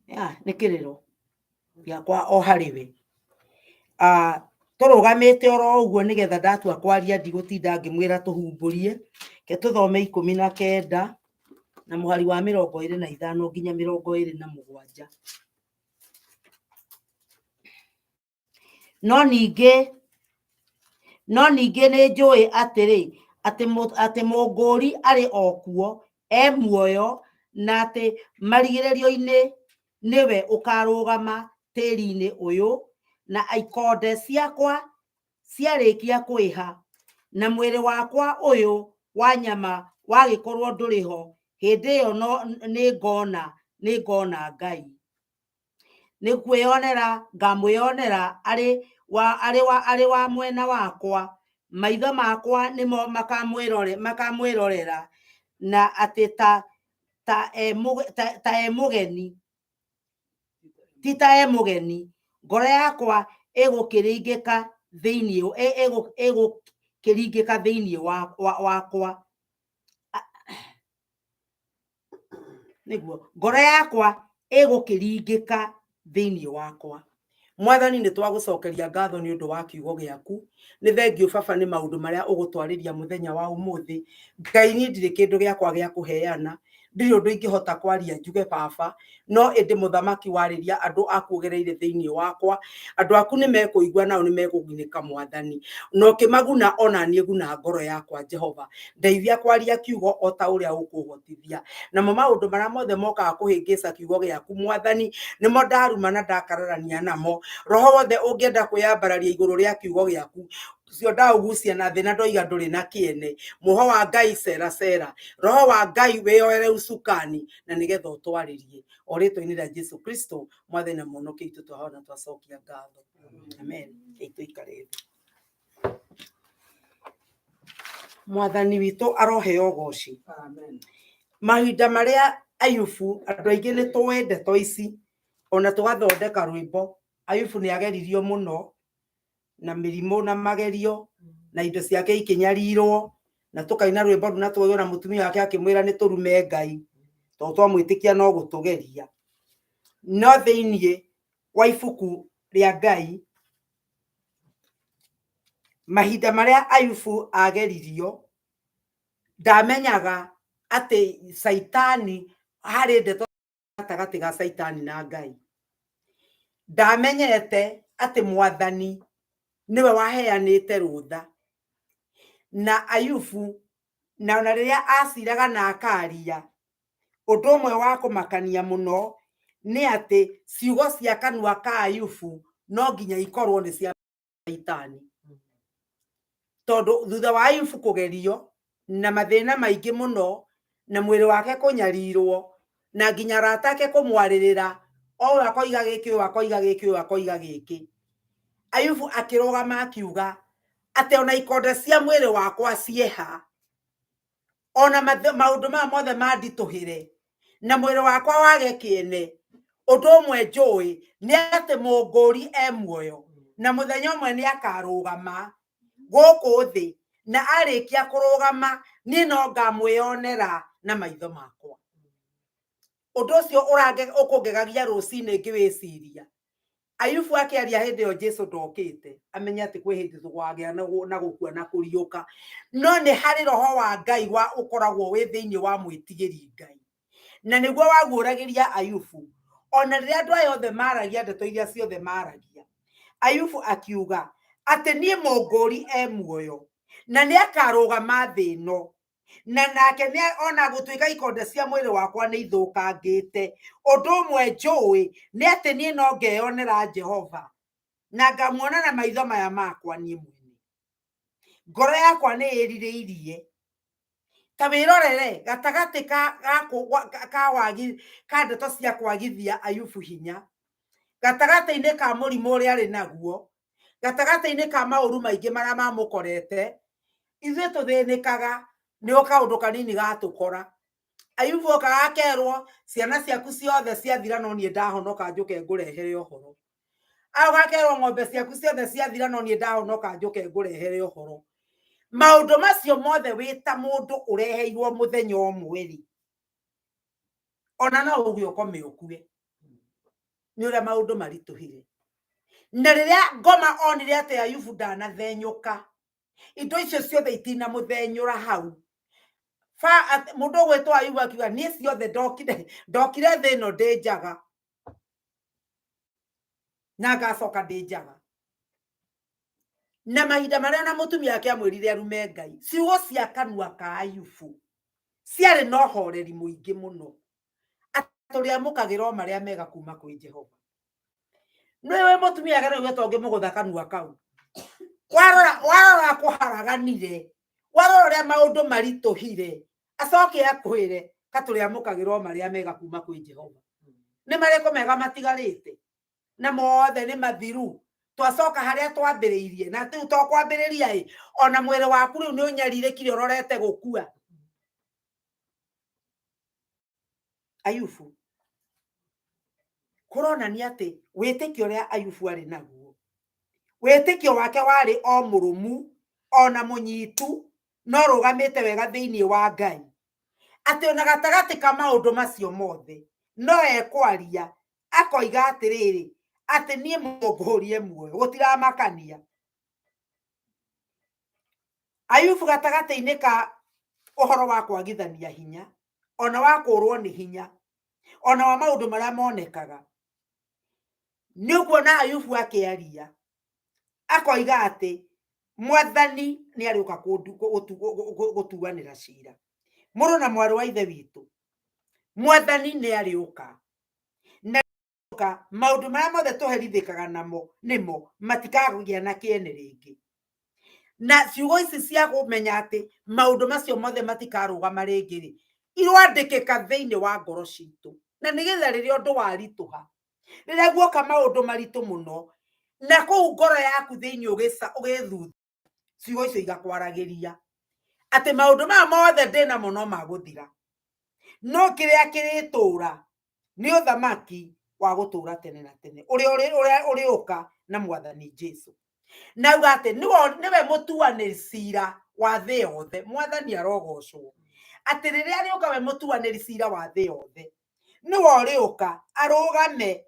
Ya, nĩ kĩrĩro gĩakwa o harĩ we. Tũrũgamĩte oro ũguo nĩgetha ndatua kwaria ndigũtinda ngĩmwĩra tũhumbũrie. Ke tũthome 19 na mũhari wa 25 nginya 27. No ningĩ nĩ njũĩ atĩrĩ, atĩ mũngũri arĩ o kuo, e muoyo, na atĩ marigĩrĩrio-inĩ nĩwe ũkarũgama tĩri-inĩ ũyũ, na ikonde ciakwa ciarĩkia kwĩha, na mwĩrĩ wakwa ũyũ wa nyama wagĩkorwo ndũrĩ ho, hĩndĩ ĩyo nĩngona Ngai. Nĩ kwĩyonera ngamwĩyonera arĩ wa mwena wakwa, maitho makwa nĩmo makamwĩrorera, na atĩ ta e mũgeni, ti ta e mũgeni, ngoro yakwa ĩgũkĩringĩka thĩinĩ wakwa. Nĩguo ngoro yakwa ĩgũkĩringĩka thĩinĩ wakwa. Mwathani, nĩ twagũcokeria ngatho nĩ ũndũ wa kiugo gĩaku. Nĩ thengiũ baba nĩ maũndũ marĩa ũgũtwarĩria mũthenya wa ũmũthĩ. Ngai, niĩ ndirĩ kĩndũ gĩakwa gĩa kũheana, ndirĩ ũndũ ingĩhota kwaria njuge baba, no ĩndĩ mũthamaki warĩria andũ aku ũgereire thĩinĩ wakwa, andũ aku nĩ mekũigua nao nĩ mekũgunĩka Mwathani, na ũkĩmaguna ona niĩ guna ngoro yakwa Jehova. Ndeithia kwaria kiugo o ta ũrĩa ũkũhotithia, namo maũndũ marĩa mothe mokaga kũhĩngĩca kiugo gĩaku Mwathani, nĩmo ndaruma na ndakararania namo. Roho wothe ũngĩenda kwĩyambararia igũrũ rĩa kiugo gĩaku, ũcio ndaũgucia na thĩ na ndoiga ndũrĩ na kĩene. Muoho wa Ngai cera cera, roho wa Ngai wĩyoere ucukani, na nĩgetha ũtwarĩrie o rĩtwa-inĩ rĩa Jesu Kristo Mwathani na Mũhonokia witũ, twahoya na twacokia ngatho. Amen. Rekei tũikare thĩ. Mwathani witũ aroheo ũgoci. Amen. Mahinda marĩa Ayubu, andũ aingĩ nĩ tũĩ ndeto ici, ona tũgathondeka rwĩmbo. Ayubu nĩ ageririo mũno na mĩrimũ na magerio, na indo ciake ikĩnyarirwo, na tũkaina rwĩmbo rũu na tũĩ ona mũtumia wake akĩmwĩra nĩ tũrume Ngai, tondũ twamwĩtĩkia no gũtũgeria. No thĩinĩ wa ibuku rĩa Ngai, mahinda marĩa Ayubu ageririo, ndamenyaga atĩ Caitani harĩ ndeto gatagatĩ ga Caitani na Ngai. Ndamenyete atĩ Mwathani nĩwe waheanĩte rũtha, na Ayubu na ona rĩrĩa aciraga na akaria, ũndũ ũmwe wa kũmakania mũno nĩ atĩ ciugo cia kanua ka Ayubu no nginya ikorwo nĩ cia Caitani, tondũ thutha wa Ayubu kũgerio na mathĩna maingĩ mũno, na mwĩrĩ wake kũnyarirwo, na nginya arata ake kũmwarĩrĩra, o ũyũ akoiga gĩkĩ, ũyũ akoiga gĩkĩ, ũyũ akoiga gĩkĩ, Ayubu akĩrũgama akiuga atĩ ona ikonde cia mwĩrĩ wakwa cieha, ona maũndũ maya mothe manditũhĩre, na mwĩrĩ wakwa wage kĩene, ũndũ ũmwe njũĩ nĩ atĩ mũngũri e muoyo, na mũthenya ũmwe nĩ akarũgama gũkũ thĩ, na arĩkia kũrũgama niĩ no ngamwĩyonera na maitho makwa. Ũndũ ũcio ũkũngegagia rũcinĩ ngĩwĩciria. Ayubu akĩaria hĩndĩ ĩyo Jesu ndokĩte amenye atĩ kwĩ hĩndĩ tũkagĩa na gũkua na kũriũka, no nĩ harĩ roho wa Ngai wa ũkoragwo wĩ thĩinĩ wa mwĩtigĩri Ngai, na nĩguo waguũragĩria Ayubu ona rĩrĩa andũ aya othe maragia ndeto iria ciothe maragia. Ayubu akiuga atĩ niĩ mũngũri e muoyo na nĩ akarũgama thĩ ĩno, na nake nĩ ona gũtuĩka ikonde cia mwĩrĩ wakwa nĩ ithũkangĩte, ũndũ ũmwe njũĩ nĩ atĩ niĩ no ngeyonera Jehova na ngamuona na maitho maya makwa niĩ mwene. Ngoro yakwa nĩ ĩrirĩirie. Ta wĩrorere gatagatĩ ka wagi ka ndeto cia kwagithia Ayubu hinya, gatagatĩ-inĩ ka mũrimũ ũrĩa arĩ naguo, gatagatĩ-inĩ ka maũru maingĩ marĩa mamũkorete, ithuĩ tũthĩnĩkaga nĩ o kaũndũ kanini gatũkora. Ayubu okaga akerwo ciana ciaku ciothe ciathira no niĩ ndahonoka njũke ngũrehere ũhoro. Agoka akerwo ng'ombe ciaku ciothe ciathira no niĩ ndahonoka njũke ngũrehere ũhoro. Maũndũ macio mothe wĩ ta mũndũ ũreheirwo mũthenya ũmwe rĩ, ona no uge ũkome ũkue nĩ ũrĩa maũndũ maritũhire. Na rĩrĩa ngoma onire atĩ Ayubu ndanathenyũka, indo icio ciothe itinamũthenyũra hau, mũndũ ũgwĩtwo Ayubu akiuga niĩ ciothe ndokire thĩ ĩno ndĩ njaga na ngacoka ndĩ njaga. Na mahinda marĩa na mũtumia wake amwĩrire arume Ngai, ciugo cia kanua ka Ayubu ciarĩ na ũhoreri mũingĩ mũno, atĩ tũrĩamũkagĩra o marĩa mega kuma kwĩ Jehova. Nĩ wĩ mũtumia wake nĩguo tũngĩmũgũtha kanua kau. Warora kũharaganire, warora ũrĩa maũndũ maritũhire, acoke akwĩre katũrĩamũkagĩra o marĩa mega kuma kwĩ Jehova. Nĩ marĩkũ mega matigarĩte? Na mothe nĩ mathiru. Twacoka harĩa twambĩrĩirie, na rĩu to kwambĩrĩria ĩ, ona mwĩrĩ waku rĩu nĩ ũnyarirĩkire ũrorete gũkua. Ayubu kũronania atĩ wĩtĩkio ũrĩa Ayubu arĩ naguo, wĩtĩkio wake warĩ o mũrũmu ona mũnyitu, no rũgamĩte wega thĩinĩ wa Ngai, atĩ ona gatagatĩ ka maũndũ macio mothe no ekwaria akoiga atĩrĩrĩ, atĩ niĩ mũngũrie muoyo, gũtiramakania. Ayubu gatagatĩ-inĩ ka ũhoro wa kwagithania hinya, ona wa kũrwo nĩ hinya, ona wa maũndũ marĩa monekaga, nĩ ũkuona Ayubu akĩaria akoiga atĩ Mwathani nĩ arĩũka gũtuanĩra cira. Mũrũ na mwarĩ wa ithe witũ, Mwathani nĩ arĩũka na maũndũ marĩa mothe tũherithĩkaga namo nĩmo matikagĩa na kĩene rĩngĩ. Na ciugo ici cia kũmenya atĩ maũndũ macio mothe matikarũgama rĩngĩ rĩ, irwandĩkĩka thĩinĩ wa ngoro citũ, na nĩgetha rĩrĩa ũndũ waritũha, rĩrĩa guoka maũndũ maritũ mũno, na kũu ngoro yaku thĩinĩ ũgĩthutha, ciugo icio igakwaragĩria atĩ maũndũ maya mothe ndĩnamo no magũthira, no kĩrĩa kĩrĩtũra nĩ ũthamaki wa gũtũra tene na tene ũrĩa ũrĩũka na Mwathani Jesu. Na auga atĩ nĩwe mũtuanĩri cira wa thĩ yothe. Mwathani arogocwo atĩ rĩrĩa arĩũka we mũtuanĩri cira wa thĩ yothe, nĩwe ũrĩũka arũgame,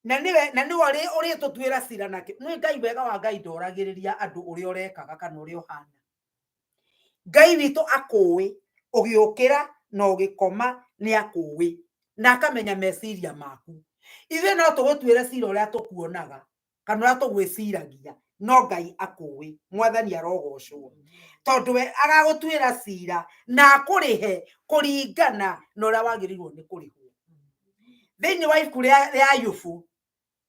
na nĩwe ũrĩtũtuĩra cira nake. Nĩ Ngai, wega wa Ngai ndoragĩrĩria andũ ũrĩa ũrekaga kana ũrĩa ũhana. Ngai witũ akũĩ ũgĩũkĩra na ũgĩkoma, nĩ akũĩ na akamenya meciria maku. Ithuĩ no tũgũtuĩre cira ũrĩa tũkuonaga kana ũrĩa tũgwĩciragia, no Ngai akũĩ. Mwathani arogocwo, tondũ we agagũtuĩra cira na akũrĩhe kũringana na ũrĩa wagĩrĩirwo nĩ kũrĩhwo. Thĩinĩ wa ibuku rĩa Ayubu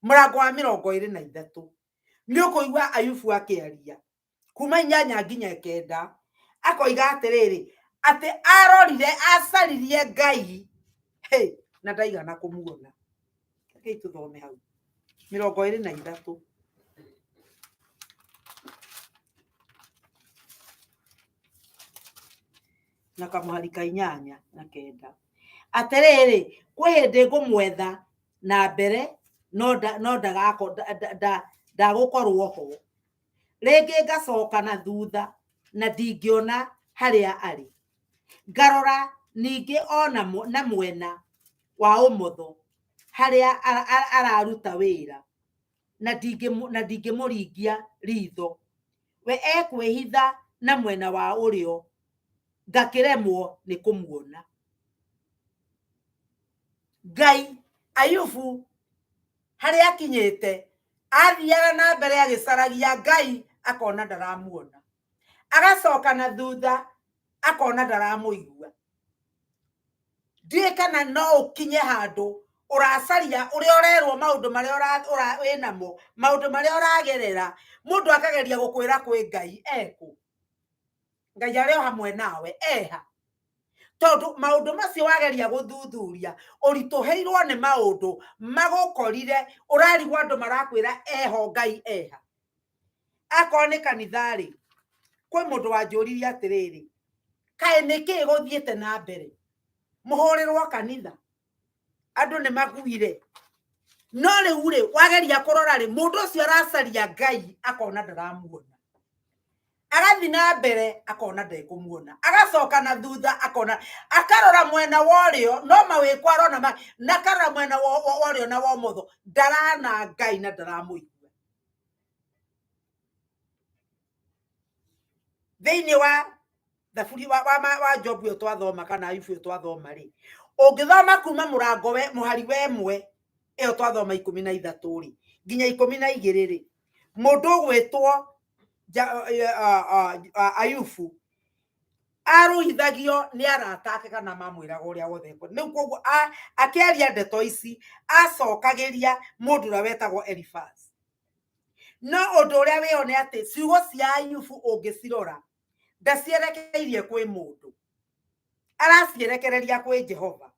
mũrango wa 23 nĩ ũkũigua Ayubu akĩaria kuma 8 nginya 9, akoiga atĩrĩrĩ, atĩ arorire acaririe Ngai, hey, na ndaigana kũmuona. Rekei tũthome hau 23. Na kamũhari ka 8 na 9. Atĩrĩrĩ, kwĩ hĩndĩ ngũmwetha na mbere, no ndagũkorwo ho, rĩngĩ ngacoka na thutha na ndingĩona harĩa arĩ, ngarora ningĩ ona na mwena wa ũmotho harĩa araruta wĩra, na ndingĩmũringia ritho. We ekwĩhitha na mwena wa ũrĩo, ngakĩremwo nĩ kũmuona. Ngai Ayubu harĩa akinyĩte athiaga na mbere agĩcaragia Ngai akona ndaramuona, agacoka na thutha akona ndaramũigua. Ndiũĩ kana no ũkinye handũ ũracaria ũrĩa ũrerwo maũndũ marĩa wĩnamo, maũndũ marĩa ũragerera, mũndũ akageria gũkwĩra kwĩ Ngai ekũ, Ngai arĩ o hamwe nawe eha, tondũ maũndũ macio wageria gũthuthuria ũritũhĩirwo nĩ maũndũ magũkorire, ũrarigwo andũ marakwĩra eho Ngai eha. Akorwo nĩ kanitha-rĩ, kwĩ mũndũ wanjũririe atĩrĩrĩ, kaĩ nĩkĩ gũthiĩte na mbere mũhũrĩrwo kanitha, andũ nĩ maguire. No rĩu rĩ, wageria kũrora rĩ, mũndũ ũcio aracaria Ngai akona ndaramuona, agathiĩ na mbere akona ndekũmuona, agacoka na thutha akona, akarora mwena wa ũrĩo no mawĩko arona na akarora mwena wa ũrĩo na wa ũmotho, ndarana Ngai na ndaramũigua. Thĩinĩ wa thaburi wa Jobu ĩyo twathoma kana Ayubu ĩyo twathoma rĩ, ũngĩthoma kuma mũrango we mũhari wa 1 ĩyo twathoma 13 rĩ nginya 12 rĩ, mũndũ ũgwĩtwo Ayubu arũithagio nĩ arata ake kana mamwĩraga ũrĩa wothe ekwenda. Rĩu koguo akĩaria ndeto ici acokagĩria mũndũ ũrĩa wetagwo Elifaz. No ũndũ ũrĩa wĩho nĩ atĩ ciugo cia Ayubu ũngĩcirora ndacierekeirie kwĩ mũndũ, aracierekereria kwĩ Jehova.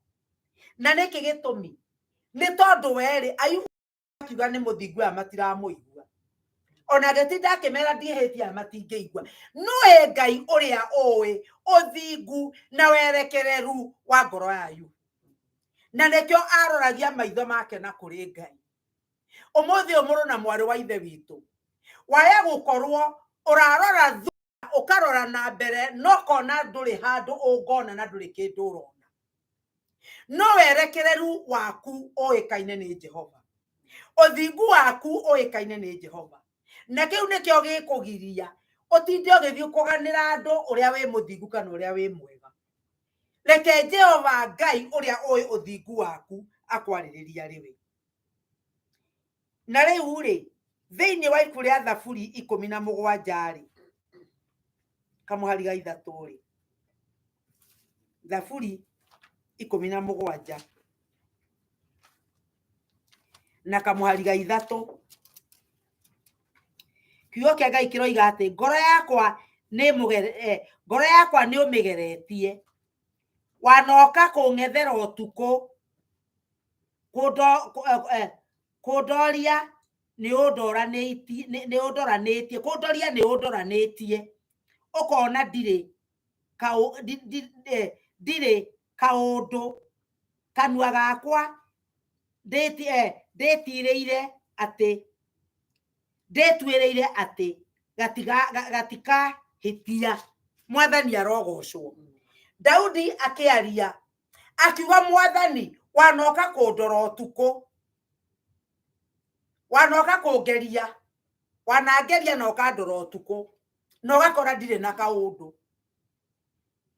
Na nĩkĩ gĩtũmi? Nĩ tondũ werĩ Ayubu akiuga nĩ mũthingu aya matiramũigua, ona agĩtinda akĩmera ndiĩhĩtie aya matingĩigua. Nũĩ Ngai ũrĩa ũĩ ũthingu na werekereru wa ngoro ya Ayubu, na nĩkĩo aroragia maitho make na kũrĩ Ngai. Ũmũthĩ ũyũ mũrũ na mwarĩ wa ithe witũ, waya gũkorwo ũrarora thutha ũkarora na mbere no kona ndũrĩ handũ ũngona na ndũrĩ kĩndũ ũrona, no werekereru waku ũĩkaine nĩ Jehova, ũthingu waku ũĩkaine nĩ Jehova, na kĩu nĩkĩo gĩkũgiria ũtinde ũgĩthiĩ kũganĩra andũ ũrĩa wĩ mũthingu kana ũrĩa wĩ mwega. Reke Jehova Ngai ũrĩa ũĩ ũthingu waku akwarĩrĩria rĩwe. Na rĩu rĩ, thĩinĩ wa ibuku rĩa Thaburi 17 rĩ, kamũhari ga 3 rĩ, Thaburi 17 na kamũhari ga 3, kiugo kĩa Ngai kĩroiga atĩ ngoro yakwa nĩ ngoro yakwa nĩ ũmĩgeretie, wanoka kũng'ethera ũtukũ, kũndoria nĩ ũndoranĩtie, kũndoria nĩ ũndoranĩtie, ũkona ndirĩ ndirĩ kaũndũ, kanua gakwa ndĩtirĩire atĩ ndĩtuĩrĩire atĩ gatikahĩtia. Mwathani arogocwo. Daudi akĩaria akiuga, Mwathani wanoka kũndora ũtukũ, wanoka kũngeria, wanangeria na ũkandora ũtukũ na ũgakora ndirĩ na kaũndũ.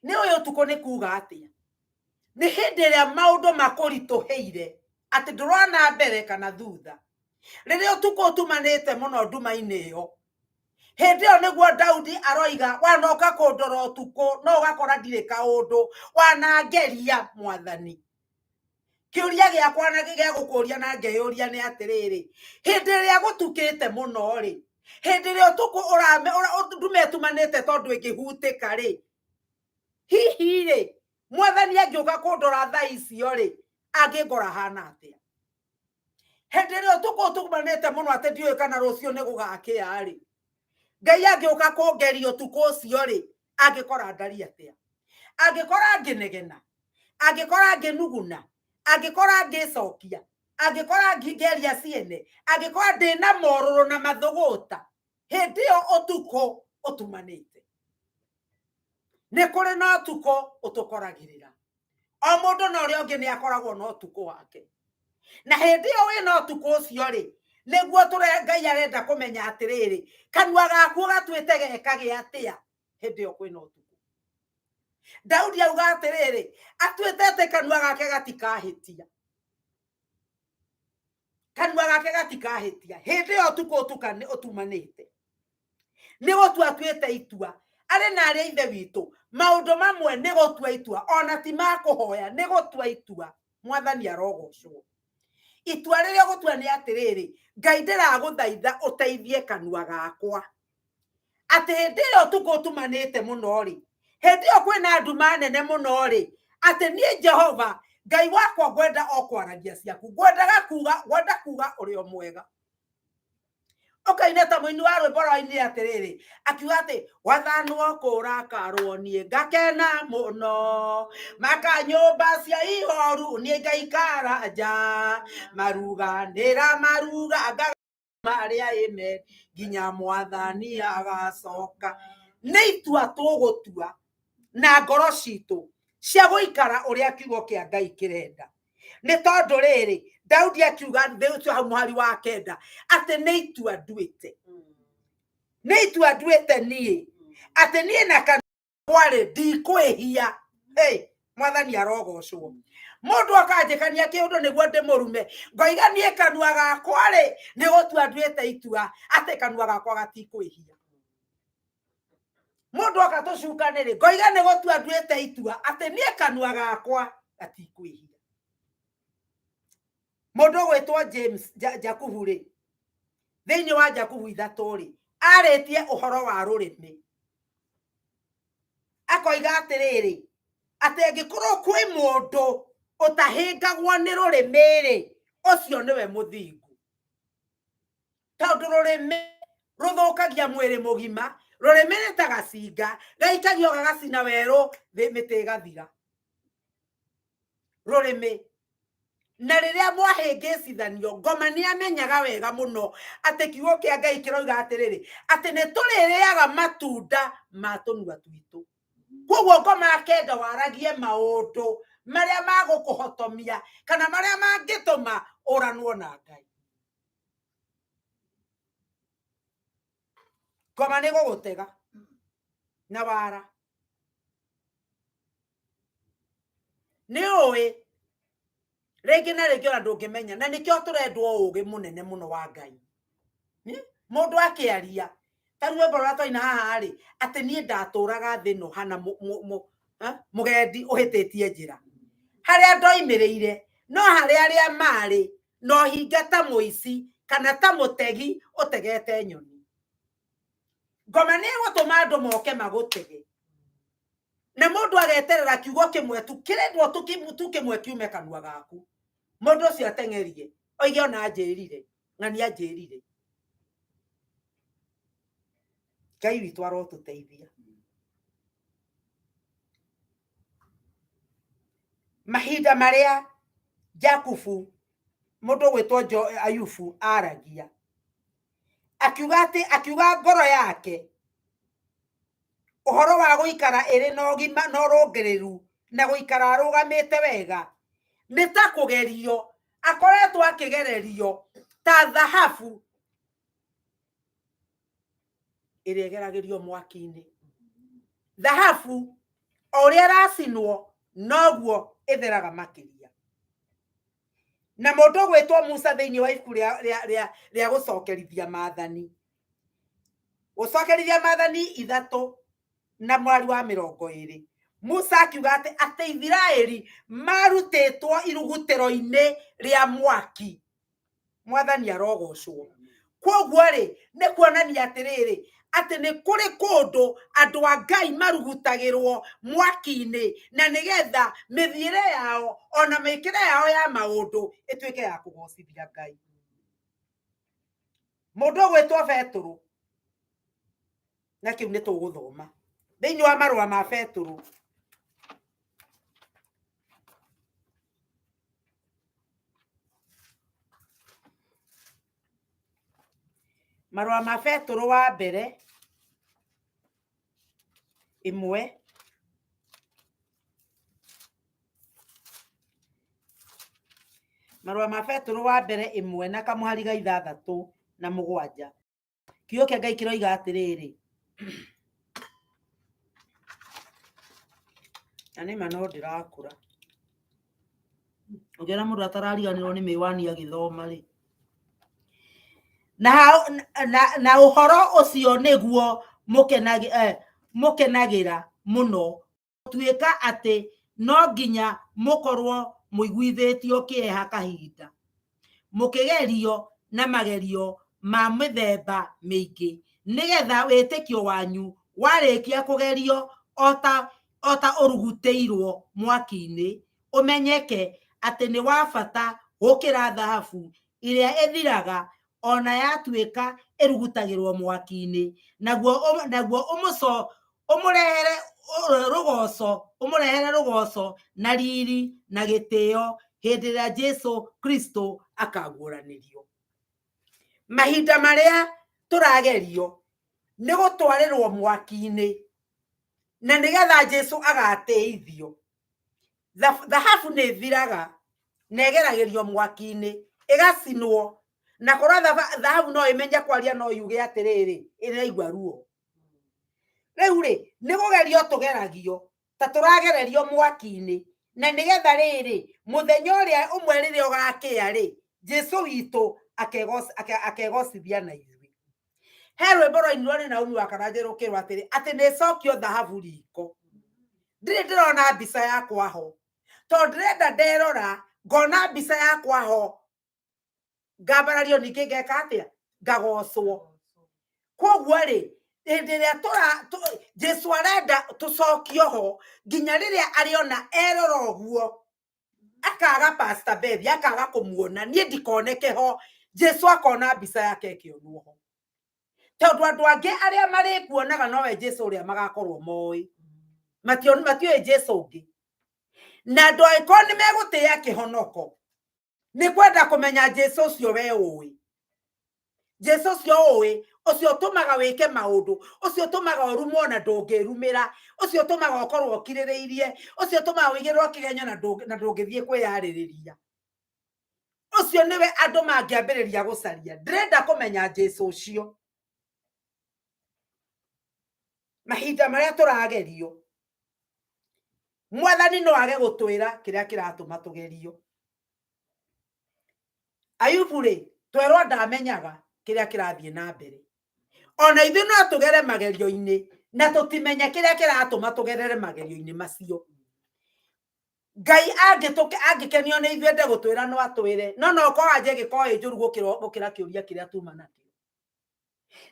Nĩ ũyũ ũtukũ nĩ kuga atĩa? Nĩ hĩndĩ ĩrĩa maũndũ makũritũhĩire atĩ ndũrona mbere kana thutha, rĩrĩa ũtukũ ũtumanĩte mũno nduma-inĩ ĩyo, hĩndĩ ĩyo nĩguo Daudi aroiga, wanoka kũndora ũtukũ no ũgakora ndirĩ kaũndũ, wanangeria Mwathani. Kĩũria gĩakwa na gĩa gũkũria na ngeyũria nĩ atĩrĩrĩ, hĩndĩ ĩrĩa gũtukĩte mũno rĩ, hĩndĩ ĩrĩa ũtukũ nduma ĩtumanĩte tondũ ĩngĩhutĩka rĩ, hihi rĩ, Mwathani angĩũka kũndora thaa icio rĩ, angĩngora hana atĩa? Hĩndĩ ĩrĩa ũtukũ ũtumanĩte mũno atĩ ndiũĩ kana rũciũ nĩ gũgakĩa rĩ, Ngai angĩũka kũngeria ũtukũ ũcio rĩ, angĩkora ndari atĩa? Angĩkora ngĩnegena, angĩkora ngĩnuguna, angĩkora ngĩcokia, angĩkora ngĩgeria ciene, angĩkora ndĩna morũrũ na mathũgũta, hĩndĩ ĩyo ũtukũ ũtumanĩte. Nĩ kũrĩ na ũtukũ ũtũkoragĩrĩra. O mũndũ na ũrĩa ũngĩ nĩ akoragwo na ũtukũ wake. Na hĩndĩ ĩyo wĩna ũtukũ ũcio rĩ, Nĩguo tũre Ngai arenda kũmenya atĩrĩrĩ, kanua gaku gatuĩte gekage atĩa hĩndĩ ĩyo kwĩna ũtukũ. Daudi auga atĩrĩrĩ, atuĩte atĩ kanua gake gatikahĩtia. Kanua gake gatikahĩtia hĩndĩ ĩyo ũtukũ ũtumanĩte. Nĩ gũtua atuĩte itua arĩ na arĩa ithe witũ, maũndũ mamwe nĩ gũtua itua, ona ti ma kũhoya, nĩ gũtua itua. Mwathani arogocwo. Itua rĩrĩa ũgũtua nĩ atĩrĩrĩ, Ngai ndĩragũthaitha ũteithie kanua gakwa, atĩ hĩndĩ ĩyo ũtukũ ũtumanĩte mũno rĩ, hĩndĩ ĩyo kwĩna nduma nene mũno rĩ, atĩ niĩ Jehova Ngai wakwa ngwenda o kwaragia ciaku, ngwendaga kuga, ngwenda kuga ũrĩa mwega. Ũkaina ta mũini wa rwĩmbo rwainire atĩrĩrĩ, akiuga atĩ wathanwo kũrakarwo niĩ ngakena mũno, maka nyũmba cia ihoru niĩ ngaikara nja, maruganĩra maruga marĩa ĩme nginya mwathani agacoka. Nĩ itua tũgũtua na ngoro citũ cia gũikara ũrĩa kiugo kĩa Ngai kĩrenda. Nĩ tondũ rĩrĩ, Daudi akiuga thĩ ũcio hau mũhari wa kenda atĩ nĩ itua nduĩte, nĩ itua nduĩte niĩ atĩ niĩ na kanua ndikwĩhia. Hey, mwathani arogocwo. Mũndũ akanjĩkania kĩũndũ nĩguo ndĩmũrume, ngoiga niĩ kanua gakwa rĩ nĩ gũtua nduĩte itua atĩ kanua gakwa gatikwĩhia. Mũndũ akatũcukanĩrĩ, ngoiga nĩ gũtua nduĩte itua atĩ niĩ kanua gakwa gatikwĩhia. Mũndũ ũgwĩtwo James Jakubu rĩ, thĩinĩ wa Jakubu ithatũ rĩ, arĩtie ũhoro wa rũrĩmĩ, akoiga atĩrĩrĩ, atĩ angĩkorwo kwĩ mũndũ ũtahĩngagwo nĩ rũrĩmĩ rĩ, ũcio nĩwe mũthingu. Tondũ rũrĩmĩ rũthũkagia mwĩrĩ mũgima, rũrĩmĩ nĩ ta gacinga gaikagio gagacina werũ, mĩtĩ ĩgathira. Rũrĩmĩ. Na rĩrĩa mwahĩngĩcithanio, ngoma nĩ amenyaga wega mũno atĩ kiugo kĩa Ngai kĩroiga atĩrĩrĩ, atĩ nĩ tũrĩrĩaga matunda ma tũnua twitũ. Koguo ngoma akenda waragie maũndũ marĩa magũkũhotomia kana marĩa mangĩtũma ũranwo na Ngai. Ngoma nĩ gũgũtega na wara. Nĩ ũĩ rĩngĩ na rĩngĩ ona ndũngĩmenya, na nĩkĩo tũrendwo ũgĩ mũnene mũno wa Ngai. Mũndũ akĩaria ta rwĩmbo rũrĩa twaina haha rĩ, atĩ niĩ ndatũraga thĩ ĩno hana mũgendi ũhĩtĩtie njĩra, harĩa ndoimĩrĩire no harĩa arĩa marĩ no hinga ta mũici kana ta mũtegi ũtegete nyoni. Ngoma nĩ ĩgũtũma andũ moke magũtege, na mũndũ ageterera kiugo kĩmwe tu kĩrendwo tu kĩmwe kiume kanua gaku, mũndũ ũcio ateng'erie oige ona anjĩrire, ng'ania anjĩrire. Ngai witũ arotũteithia. Mahinda marĩa Jakubu mũndũ ũgwĩtwo Ayubu aragia, akiuga atĩ, akiuga ngoro yake ũhoro wa gũikara ĩrĩ na ũgima na ũrũngĩrĩru na gũikara arũgamĩte wega nĩ ta kũgerio akoretwo akĩgererio ta thahabu ĩrĩa ĩgeragĩrio mwaki-inĩ. Thahabu o ũrĩa ĩracinwo noguo ĩtheraga makĩria. Na mũndũ ũgwĩtwo Musa thĩinĩ wa ibuku rĩa gũcokerithia maathani, gũcokerithia maathani ithatũ na mwari wa mĩrongo ĩrĩ, Musa akiuga atĩ Isiraeli marutĩtwo irugutĩro-inĩ rĩa mwaki. Mwathani arogocwo. Koguo rĩ, nĩ kuonania atĩrĩrĩ, atĩ nĩ kũrĩ kũndũ andũ a Ngai marugutagĩrwo mwaki-inĩ, na nĩgetha mĩthiĩre yao ona mĩkĩre yao ya maũndũ ĩtuĩke ya kũgocithia Ngai. Mũndũ ũgwĩtwo Betũrũ, na kĩu nĩ tũgũthoma thĩinĩ wa marũa ma Betũrũ, marũa ma Betũrũ wa mbere ĩmwe Marũa ma Petũrũ wa mbere ĩmwe na kamũhari ga ithathatũ na mũgwanja. Kiugo kĩa Ngai kĩroiga atĩrĩrĩ, na nĩma no ndĩrakũra. Ũngĩona mũndũ atarariganĩrwo nĩ mĩwani agĩthoma rĩ. Na, na, na ũhoro ũcio nĩguo mũkenagĩra mũno, gũtuĩka atĩ no nginya mũkorwo mũiguithĩtio kĩeha kahinda, mũkĩgerio na magerio ma mĩthemba mĩingĩ, nĩgetha wĩtĩkio wanyu warĩkia kũgerio o ta ũrugutĩirwo mwaki-inĩ, ũmenyeke atĩ nĩ wa bata gũkĩra thahabu ĩrĩa ĩthiraga ona yatuĩka ĩrugutagĩrwo mwaki-inĩ, naguo ũmũrehere rũgoco, ũmũrehere rũgoco na riri na gĩtĩo hĩndĩ ĩrĩa Jesu Kristo akaguũranĩrio. Mahinda marĩa tũragerio nĩ gũtwarĩrwo mwaki-inĩ, na nĩgetha Jesu agatĩithio. Thahabu nĩ ĩthiraga na ĩgeragĩrio mwaki-inĩ, ĩgacinwo, na korwo thahabu no ĩmenye kwaria no yuge atĩrĩrĩ, ĩraigua ruo. Rĩu rĩ, nĩ kũgerio tũgeragio, ta tũragererio mwaki-inĩ, na nĩgetha rĩrĩ, mũthenya ũrĩa ũmwe rĩrĩa ũgakĩa rĩ, Jesu witũ akegocithia na ithuĩ. He rwĩmbo rwainirwo nĩ Naomi wa Karanja rũkĩrwo atĩrĩ, atĩ nĩ ĩcokio thahabu riko. Ndirĩ ndĩrona mbica yakwa ho, tondũ ndĩrenda nderora ngona mbica yakwa ho, ngambarario ningĩ ngeka atĩa, ngagocwo. Koguo rĩ, hĩndĩ ĩrĩa Jesu arenda tũcokio ho nginya rĩrĩa arĩona erora ũguo, akaga Pastor Beth, akaga kũmuona, niĩ ndikoneke ho, Jesu akona mbica yake ĩkĩonwo ho. Tondũ andũ angĩ arĩa marĩkuonaga nowe Jesu ũrĩa magakorwo moĩ, matiũĩ Jesu ũngĩ. Na andũ angĩkorwo nĩ megũtĩĩa kĩhonoko, nĩ kwenda kũmenya Jesu ũcio we ũĩ. Jesu ũcio ũĩ, ũcio ũtũmaga wĩke maũndũ, ũcio ũtũmaga ũrumwo na ndũngĩrumĩra, ũcio ũtũmaga ũkorwo ũkirĩrĩirie, ũcio ũtũmaga ũigĩrĩrwo kĩgenyo na ndũngĩthiĩ kwĩyarĩrĩria. Ũcio nĩwe andũ mangĩambĩrĩria gũcaria. Ndĩrenda kũmenya Jesu ũcio. Mahinda marĩa tũragerio, Mwathani no age gũtwĩra kĩrĩa kĩratũma tũgerio. Ayubu rĩ, twerwo ndamenyaga kĩrĩa kĩrathiĩ na mbere. Ona ithuĩ no tũgere magerio-inĩ na tũtimenye kĩrĩa kĩratũma tũgerere magerio-inĩ macio. Ngai angĩkenio nĩ ithuĩ ende gũtwĩra no atwĩre, no no ũkorwo anja ĩgĩkorwo ĩ njũru gũkĩra kĩũria kĩrĩa tuma nakĩo.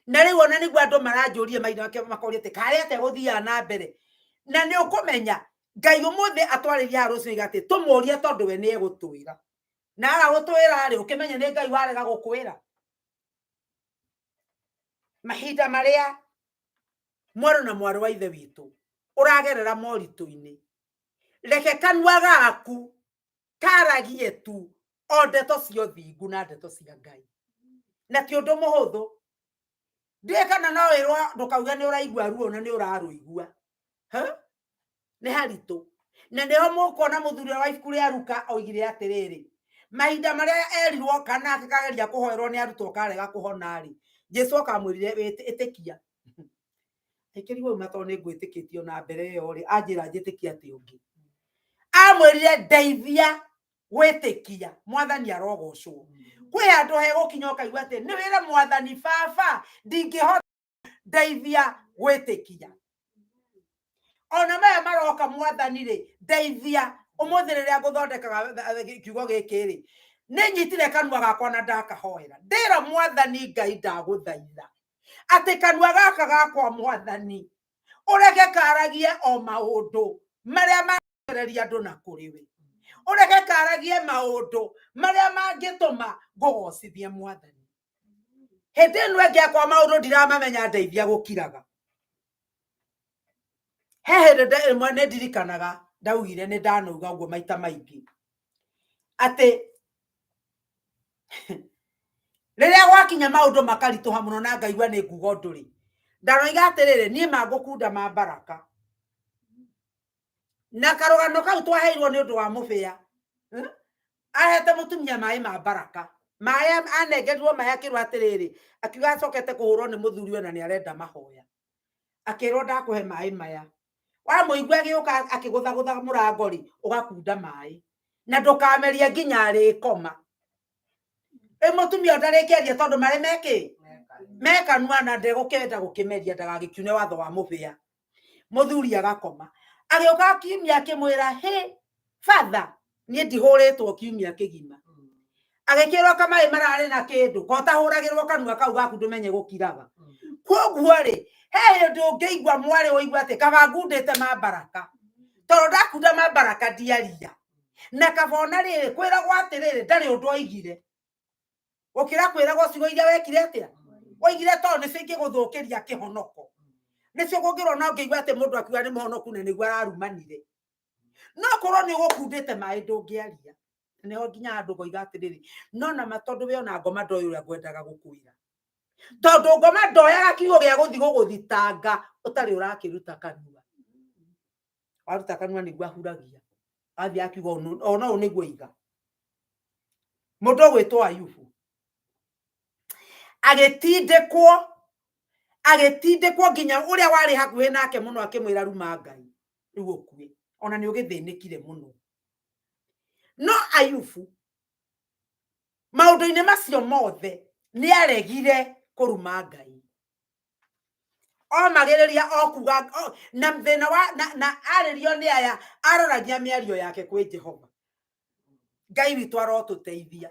Na rĩu ona nĩguo andũ maranjũria mahinda make makoria atĩ karĩ atĩa gũthiaga na mbere. Na nĩ ũkũmenya Ngai ũmũthĩ atwarĩria haha rũciũ oiga atĩ tũmũrie tondũ we nĩ egũtwĩra. Na aga gũtwĩra rĩ, ũkĩmenye nĩ Ngai warega gũkwĩra. Mahinda marĩa mwarũ na mwarĩ wa ithe witũ ũragerera moritũ-inĩ, reke kanua gaku karagie tu o ndeto cia ũthingu na ndeto cia Ngai. Na ti ũndũ mũhũthũ. Ndiũĩ kana no wĩrwo ndũkauge nĩ ũraigua ruo na nĩ ũrarũigua. Ha? Nĩ haritũ. Na nĩho mũkuona mũthuri ũrĩa wa ibuku rĩa Luka oigire atĩrĩrĩ, mahinda marĩa erirwo kana akageria kũhoerwo nĩ arutwo karega kũhona rĩ, Jesu akamwĩrire ĩtĩkia. Ĩkĩrigwo uma tondũ nĩ ngwĩtĩkĩtie ona mbere ĩyo rĩ, anjĩra njĩtĩkie atĩ ũngĩ. Amwĩrire ndeithia gwĩtĩkia, Mwathani arogocwo. Kwĩ handũ hegũkinya ũkaigua atĩ nĩ wĩre Mwathani baba ndingĩhota, ndeithia gwĩtĩkia. Ona maya maroka Mwathani rĩ, ndeithia. Ũmũthĩ rĩrĩa ngũthondekaga kiugo gĩkĩ rĩ, nĩ nyitire kanua gakwa na ndakahoera. Ndĩra Mwathani Ngai ndagũthaitha atĩ kanua gaka gakwa Mwathani ũreke karagie o maũndũ marĩa mangĩreria andũ na kũrĩ we, ũreke karagie maũndũ marĩa mangĩtũma ngũgocithie Mwathani. Hĩndĩ ĩno ĩngĩ akwa maũndũ ndiramamenya, ndeithia gũkiraga. He hĩndĩ ĩmwe nĩ ndirikanaga ndaugire nĩ ndanauga ũguo maita maingĩ atĩ rĩrĩa gwakinya maũndũ makaritũha mũno na ngaigua nĩ nguga ũndũ rĩ, ndaroiga atĩrĩrĩ, niĩ mangũkunda ma baraka. Na karũgano kau twaheirwo nĩ ũndũ wa mũbĩa. Ahete mũtumia maĩ ma baraka, maĩ anengerirwo maĩ akĩrwo atĩrĩrĩ, akiuga acokete kũhũrwo nĩ mũthuri we na nĩ arenda mahoya, akĩrwo ndakũhe maĩ maya. Wamũigua agĩũka akĩgũthagũtha mũrango rĩ, ũgakunda maĩ na ndũkamerie nginya arĩkoma. Rĩu mũtumia ũyũ ndarĩkĩaria tondũ marĩ mekĩ mekanua na ndegũkĩenda gũkĩmeria ndagagĩkiune watho wa mũbĩa. Mũthuri agakoma, agĩũka kiumia akĩmwĩra, hĩ batha, niĩ ndihũrĩtwo kiumia kĩgima. Agĩkĩrwo kamaĩ mararĩ na kĩndũ kotahũragĩrwo kanua kau gaku ndũmenye gũkiraga. Koguo rĩ, he hĩndĩ ũngĩigua mwarĩ ũigua atĩ kaba ngundĩte mambaraka, tondũ ndakunda mambaraka ndiaria. Na kaba ona rĩrĩ kwĩragwo atĩrĩrĩ, ndarĩ ũndũ oigire, gũkĩra kwĩragwo ciugo iria wekire atĩa oigire, tondũ nĩcio ingĩgũthũkĩria kĩhonoko. Nĩcio kũngĩrwo na ũngĩigua atĩ mũndũ akiuga nĩ mũhonoku na nĩguo ararumanire. No korwo nĩ ũgũkundĩte maĩ ndũngĩaria. Nĩho nginya andũ ngoiga atĩrĩrĩ, no nama tondũ we ona ngoma ndoĩ ũrĩa ngwendaga gũkwĩra, tondũ ngoma ndoyaga kiugo gĩa gũthiĩ gũgũthitanga ũtarĩ ũrakĩruta kanua. Waruta kanua nĩguo ahuragia, athiĩ akiuga ona ũũ nĩguo iga. Mũndũ ũgwĩtwo Ayubu agĩtindĩkwo, agĩtindĩkwo nginya ũrĩa warĩ hakuhĩ nake mũno akĩmwĩra ruma Ngai rĩu ũkue, ona nĩ ũgĩthĩnĩkire mũno. No Ayubu maũndũ-inĩ macio mothe nĩ aregire kũruma Ngai, omagĩrĩria o kuga na thĩna wa na arĩrio nĩ aya, aroragia mĩario yake kwĩ Jehova. Ngai witũ arotũteithia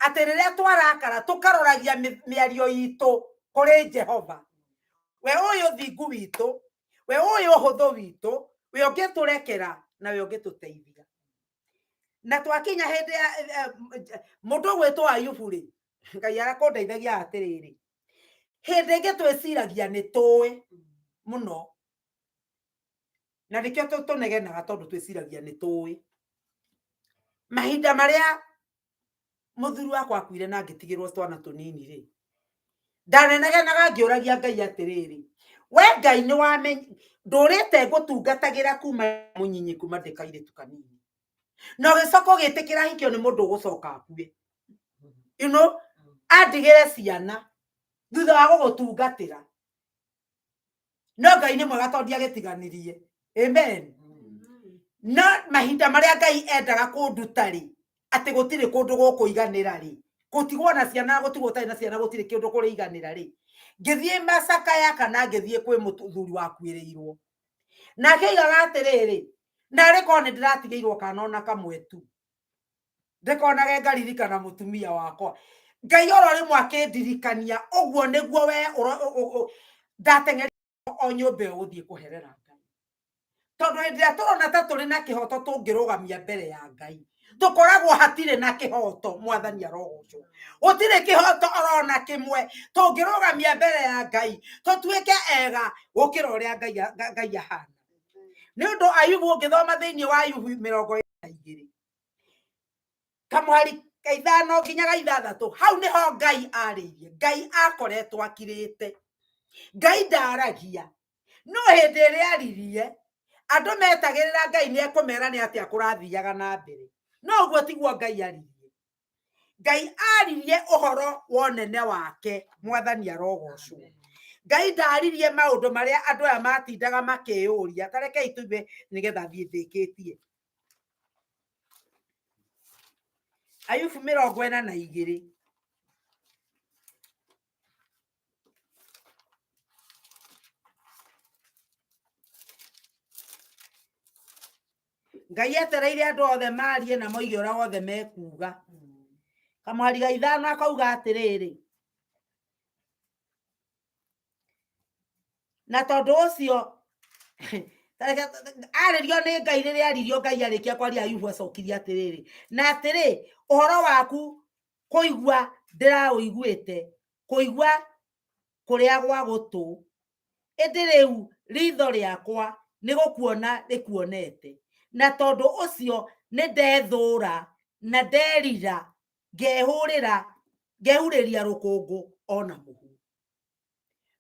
atĩ rĩrĩa twarakara tũkaroragia mĩario itũ kũrĩ Jehova, we ũyũ thingu witũ, we ũyũ ũhũthũ witũ, we ũngĩtũrekera na we ũngĩtũteithia. Na twakinya hĩndĩ ya mũndũ ũgwĩtwo Ayubu rĩ, Ngai arakũndeithagia atĩrĩrĩ, hĩndĩ ĩngĩ twĩciragia nĩ tũĩ mũno, na nĩkĩo tũnegenaga tondũ twĩciragia nĩ tũĩ. Mahinda marĩa mũthuri wakwa akuire na ngĩtigĩrwo twana tũnini rĩ, ndanenegenaga ngĩũragia Ngai atĩrĩrĩ, we Ngai nĩ wamenya ndũrĩte ngũtungatagĩra kuma mũnyinyi, kuma ndĩ kairĩtu kanini, na ũgĩcoka ũgĩtĩkĩra hikio nĩ mũndũ ũgũcoka akue, you know, andigĩre ciana thutha wa gũgũtungatĩra. No Ngai nĩ mwega tondũ ndiagĩtiganirie. Amen. No mahinda marĩa Ngai endaga kũnduta rĩ, atĩ gũtirĩ kũndũ gũkũiganĩra rĩ, gũtigwo na ciana, gũtigwo ũtarĩ na ciana, gũtirĩ kĩndũ kũrĩiganĩra rĩ, ngĩthiĩ macakaya kana ngĩthiĩ kwĩ mũthuri wakuĩrĩirwo. Nake oigaga atĩrĩrĩ, narĩ korwo nĩ ndĩratigĩirwo kana ona kamwe tu, ndĩkonage ngaririkana mũtumia wakwa. Ngai oro rĩmwe akĩndirikania ũguo nĩguo we ndateng'erire o nyũmba ĩyo gũthiĩ kũherera Ngai. Tondũ hĩndĩ ĩrĩa tũrona ta tũrĩ na kĩhoto tũngĩrũgamia mbere ya Ngai, tũkoragwo hatirĩ na kĩhoto. Mwathani arogocwo. Gũtirĩ kĩhoto orona kĩmwe tũngĩrũgamia mbere ya Ngai tũtuĩke ega gũkĩra ũrĩa Ngai ahana. Nĩ ũndũ Ayubu, ũngĩthoma thĩinĩ wa Ayubu 42 kamũhari ka 5 nginya ga 6, hau nĩho Ngai arĩirie. Ngai akoretwo akirĩte, Ngai ndaragia, no hĩndĩ ĩrĩa aririe andũ metagĩrĩra Ngai nĩ ekũmera nĩ atĩa kũrathiaga na mbere. No ũguo tiguo Ngai aririe. Ngai aririe ũhoro wa ũnene wake. Mwathani arogocwo. Ngai ndaririe maũndũ marĩa andũ aya matindaga makĩyũria. Ta rekei tũigue nĩgetha thiĩ ndĩkĩtie. Ayubu 42. Ngai etereire andũ othe marie na moige ũrĩa wothe mekuga. Kamũhari ga 5 akauga atĩrĩrĩ, na tondũ ũcio arĩrio nĩ Ngai, rĩrĩa aririo Ngai arĩkia kwaria Ayubu acokirie atĩrĩrĩ, na atĩrĩ, ũhoro waku kũigua ndĩraũiguĩte, kũigua kũrĩa gwa gũtũ, ĩndĩ rĩu ritho rĩakwa nĩ gũkuona rĩkuonete, na tondũ ũcio nĩ ndethũũra na nderira, ngehũrĩra, ngehurĩria rũkũngũ ona mũhu.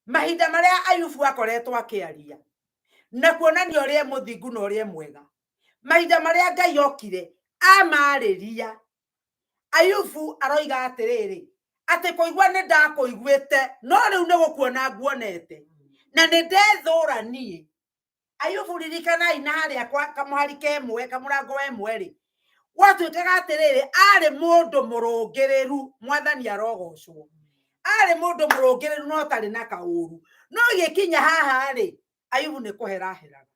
Mahinda marĩa Ayubu akoretwo akĩaria na kuonania ũrĩa mũthingu na ũrĩa mwega, mahinda marĩa Ngai okire amarĩria, Ayubu aroiga atĩrĩrĩ, atĩ kũigua nĩ ndakũiguĩte, no rĩu nĩ gũkuona nguonete, na nĩ ndethũra niĩ. Ayubu, ririkanai na harĩa kwa kamũhari kemwe, kamũrango wa ĩmwe rĩ, gwatuĩkaga atĩrĩrĩ, arĩ mũndũ mũrũngĩrĩru, mwathani arogocwo, arĩ mũndũ mũrũngĩrĩru no tarĩ na kaũru. No gĩkinya haha rĩ, Ayubu nĩ kũheraheraga.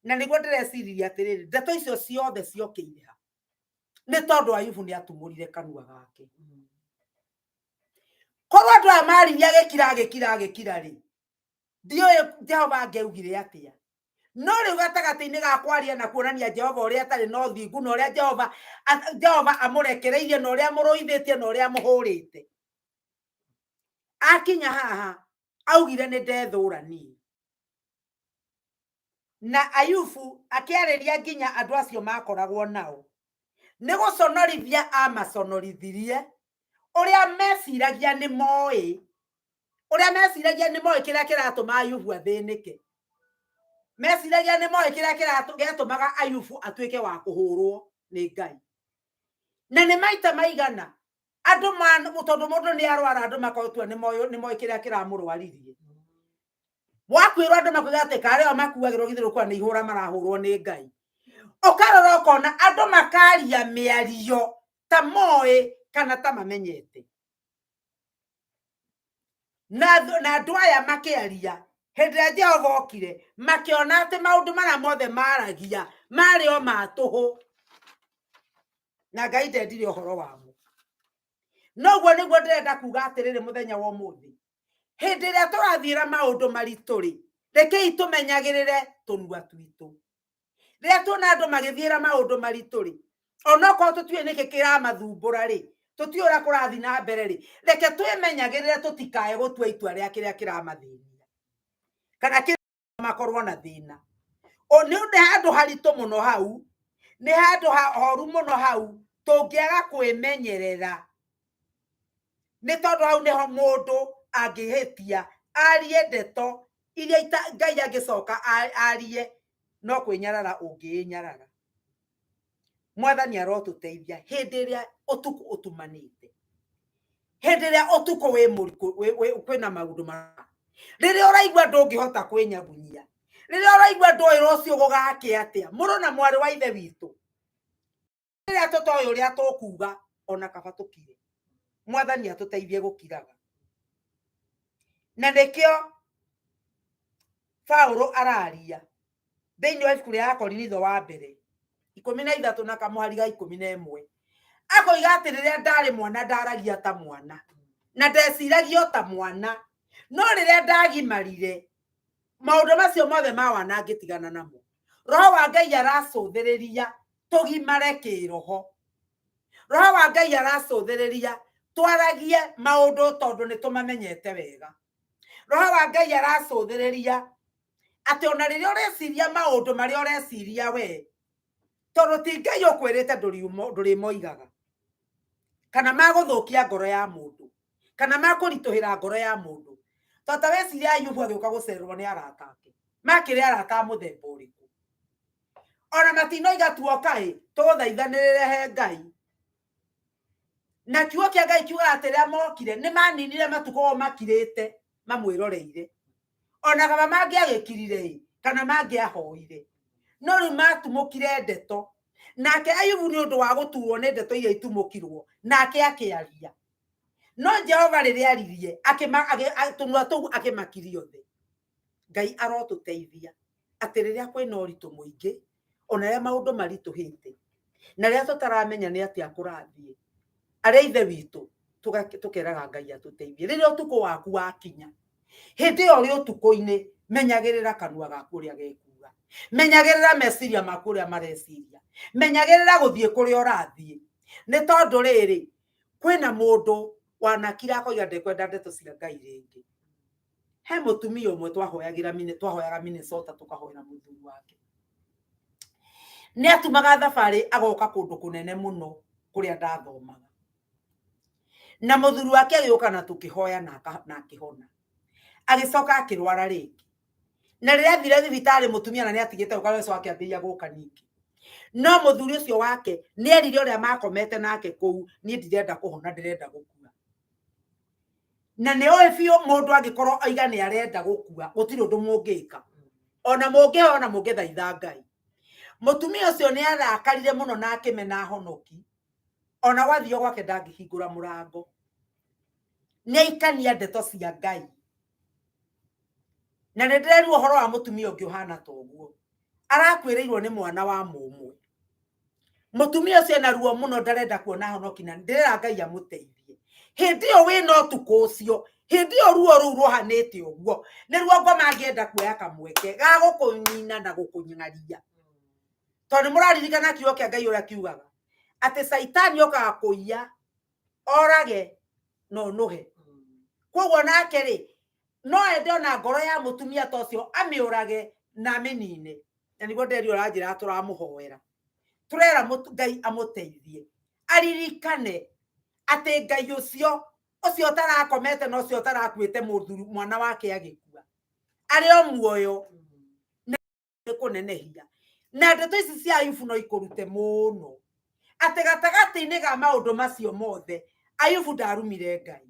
Na nĩguo ndĩreciririe atĩrĩrĩ, ndeto icio ciothe ciokĩire ha? Nĩ tondũ Ayubu nĩ atumũrire kanua gake. Korwo andũ aya maririe agĩkira agĩkira agĩkira rĩ, ndiũĩ Jehova angeugire atĩa. No rĩu gatagatĩ-inĩ ga kwaria na kuonania Jehova ũrĩa atarĩ na ũthingu, na ũrĩa Jehova amũrekereirie, na ũrĩa amũrũithĩtie, na ũrĩa amũhũrĩte, akinya haha augire nĩ ndethũra niĩ. Na Ayubu akĩarĩria nginya andũ acio makoragwo nao, nĩ gũconorithia amaconorithirie, ũrĩa meciragia nĩ moĩ, ũrĩa meciragia nĩ moĩ kĩrĩa kĩratũma Ayubu athĩnĩke, meciragia nĩ moĩ kĩrĩa gĩatũmaga Ayubu atuĩke wa kũhũrwo nĩ Ngai. Na nĩ maita maigana andũ tondũ mũndũ nĩ arwara, andũ makotua nĩ moĩ kĩrĩa kĩramũrwaririe. Wakwĩrwo andũ makuga atĩ karĩ o makuagĩrwo githĩ rũkua nĩ ihũra marahũrwo nĩ Ngai. Ũkarora ũkona andũ makaria mĩario ta moĩ kana ta mamenyete. Na andũ aya makĩaria hĩndĩ ĩrĩa Jehova okire, makĩona atĩ maũndũ marĩa mothe maragia marĩ o ma tũhũ, na Ngai ndendire ũhoro wamo. Noguo nĩguo ndĩrenda kuga atĩrĩrĩ mũthenya wa ũmũthĩ, hĩndĩ ĩrĩa tũrathiĩra maũndũ maritũ rĩ, rekei tũmenyagĩrĩre tũnua twitũ. Rĩrĩa tuona andũ magĩthiĩra maũndũ maritũ rĩ, onokorwo tũtiũĩ nĩkĩ kĩramathumbũra rĩ, tũtiũĩ ũrĩa kũrathiĩ na mbere rĩ, reke twĩmenyagĩrĩre tũtikae gũtua itua rĩa kĩrĩa kĩramathĩnia kana kĩrĩa makorwo na thĩna. O nĩ ũndũ handũ haritũ mũno hau, nĩ handũ horu mũno hau tũngĩaga kwĩmenyerera, nĩ tondũ hau nĩho mũndũ angĩhĩtia arie ndeto iria Ngai angĩcoka arie, no kwĩnyarara ũngĩĩnyarara. Mwathani arotũteithia hĩndĩ ĩrĩa ũtukũ ũtumanĩte, hĩndĩ ĩrĩa ũtukũ wĩ mũriku, kwĩna maũndũ ma rĩrĩa ũraigua ndũngĩhota kwĩnyagunyia, rĩrĩa ũraigua ndũĩ rũciũ gũgakĩa atĩa, mũrũ na mwarĩ wa ithe witũ, rĩrĩa tũtoĩ ũrĩa tũkuga, ona kaba tũkire. Mwathani atũteithie gũkiraga. Na nĩkĩo Paulo araria thĩinĩ wa ibuku rĩa Akorinitho wa mbere 13 na kamũhari ga 11, akoiga atĩ rĩrĩa ndarĩ mwana ndaragia ta mwana na ndeciragia o ta mwana, no rĩrĩa ndagimarire maũndũ macio mothe ma wana ngĩtigana namo. Roho wa Ngai aracũthĩrĩria tũgimare kĩroho. Roho wa Ngai aracũthĩrĩria twaragie maũndũ tondũ nĩ tũmamenyete wega. Roho wa Ngai aracũthĩrĩria atĩ ona rĩrĩa ũreciria maũndũ marĩa ũreciria we, tondũ ti Ngai ũkwĩrĩte ndũrĩmoigaga, kana magũthũkia ngoro ya mũndũ, kana makũritũhĩra ngoro ya mũndũ. Tata weciria Ayubu agĩũka gũcererwo nĩ arata ake, makĩrĩ arata a mũthemba ũrĩkũ? Ona matinoiga tuoka ĩ, tũgũthaithanĩrĩre he Ngai. Na kiugo kĩa Ngai kiugaga atĩ rĩrĩa mokire nĩ maninire matukũ o makirĩte mamwĩroreire. Ona kaba mangĩagĩkirire ĩ, kana mangĩahoire, no rĩu matumũkire ndeto. Nake Ayubu nĩ ũndũ wa gũturwo nĩ ndeto iria itumũkirwo, nake akĩaria. No Jehova rĩrĩa aririe, tũnua tũu akĩmakiria othe. Ngai arotũteithia atĩ rĩrĩa kwĩna ũritũ mũingĩ, ona rĩrĩa maũndũ maritũhĩte, na rĩrĩa tũtaramenya nĩ atĩa kũrathiĩ, arĩa ithe witũ tũkeraga Ngai atũteithie. Rĩrĩa ũtukũ waku wakinya, hĩndĩ ĩyo ũrĩ ũtukũ-inĩ, menyagĩrĩra kanua gaku ũrĩa gekuga, menyagĩrĩra meciria maku ũrĩa mareciria, menyagĩrĩra gũthiĩ kũrĩa ũrathiĩ, nĩ tondũ rĩrĩ, kwĩna mũndũ wanakira akoiga ndekwenda ndeto cia Ngai rĩngĩ. He mũtumia ũmwe twahoyaga Minnesota, tũkahoera mũthuri wake. Nĩ atumaga thabarĩ agoka kũndũ kũnene mũno kũrĩa ndathomaga. Na mũthuri wake agĩũka na tũkĩhoya na akĩhona. Agĩcoka akĩrwara rĩngĩ. Na rĩrĩa athire thibitarĩ mũtumia na nĩ atigĩte gũka, agĩcoka akĩambĩrĩria gũka ningĩ. No mũthuri ũcio wake nĩ erire ũrĩa makomete nake kũu, niĩ ndirenda kũhona, ndĩrenda gũkua. Na nĩ oĩ biũ mũndũ angĩkorwo oiga nĩ arenda gũkua, gũtirĩ ũndũ mũngĩka. Ona mũngĩhona mũngĩthaitha Ngai. Mũtumia ũcio nĩ arakarire mũno na akĩmena honoki. Ona gwathio gwake ndangĩhingũra mũrango. Nĩ aikania ndeto cia Ngai. Na nĩ ndĩrerwo ũhoro wa mũtumia ũngĩ ũhana ta ũguo. Arakuĩrĩirwo nĩ mwana wa mũmwe. Mũtumia ũcio ena ruo mũno, ndarenda kuona honoki, na ndĩrera Ngai amũteithie. Hĩndĩ ĩyo wĩna ũtukũ ũcio, hĩndĩ ĩyo ruo rũu rũhanĩte ũguo, nĩruo ngoma angĩenda kuoya kamweke ga gũkũnina na gũkũng'aria. Tondũ nĩ mũraririkana kiugo kĩa Ngai ũrĩa kiugaga atĩ Caitani okaga kũiya, orage na ũnũhe. Koguo nake rĩ, no ende ona ngoro ya mũtumia ta ũcio amĩũrage na amĩnine. Na nĩguo nderi ũranjĩra tũramũhoera. Tũrera Ngai amũteithie. Aririkane atĩ Ngai ũcio, ũcio ũtarakomete na ũcio ũtarakuĩte mũthuri mwana wake agĩkua, arĩ o muoyo na kũnenehia. Na ndeto ici cia Ayubu no ikũrute mũno atĩ gatagatĩ-inĩ ga maũndũ macio mothe Ayubu ndarumire Ngai.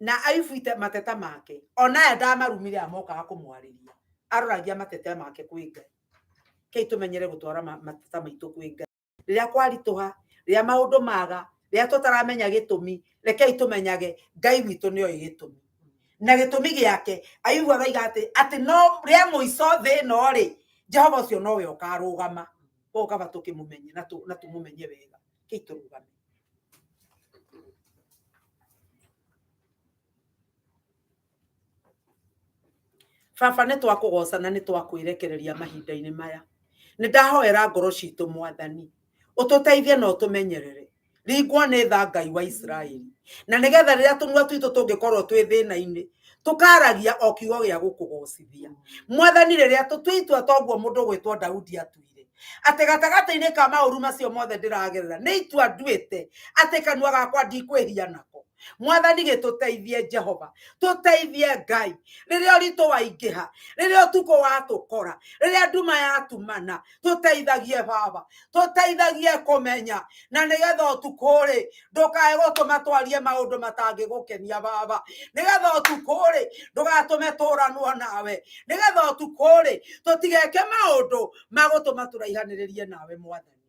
Na Ayubu ite mateta make ona aya ndamarumire amokaga kũmwarĩria, aroragia mateta make kwĩ Ngai. Kei tũmenyere gũtwara mateta maitũ kwĩ Ngai. Rĩrĩa kwaritũha, rĩrĩa maũndũ maga, rĩrĩa tũtaramenya gĩtũmi, rekei tũmenyage Ngai witũ nĩoĩ gĩtũmi. Na gĩtũmi gĩake Ayubu aroiga atĩ no rĩa mũico thĩ ĩno rĩ, Jehova ũcio nowe ũkarũgama. Koguo kaba tũkĩmũmenye na tũmũmenye wega. Kei tũrũgame. Baba, nĩ twakũgoca na nĩ twakwĩrekereria mahinda-inĩ maya. Nĩ ndahoera ngoro citũ Mwathani, ũtũteithie na ũtũmenyerere. Ringwo nĩ tha Ngai wa Isiraeli. Na nĩgetha rĩrĩa tũnua twitũ tũngĩkorwo twĩ thĩna-inĩ, tũkaragia o kiugo gĩa gũkũgocithia. Mwathani, rĩrĩa tũtue itua toguo mũndũ gwĩtwo Daudi atuire, atĩ gatagatĩ-inĩ ka maũru macio mothe ndĩragerera, nĩ itua nduĩte atĩ kanua gakwa ndikwĩhia nako. Mwathani, gĩtũteithie Jehova, tũteithie Ngai rĩrĩa ũritũ waingĩha, rĩrĩa ũtukũ watũkora, rĩrĩa nduma yatumana, tũteithagie Baba, tũteithagie kũmenya, na nĩgetha ũtukũ rĩ ndũkae gũtũma twarie maũndũ matangĩgũkenia Baba, nĩgetha ũtukũ rĩ ndũgatũme tũranwo nawe, nĩgetha ũtukũ rĩ tũtigeke maũndũ ma gũtũma tũraihanĩrĩrie nawe Mwathani.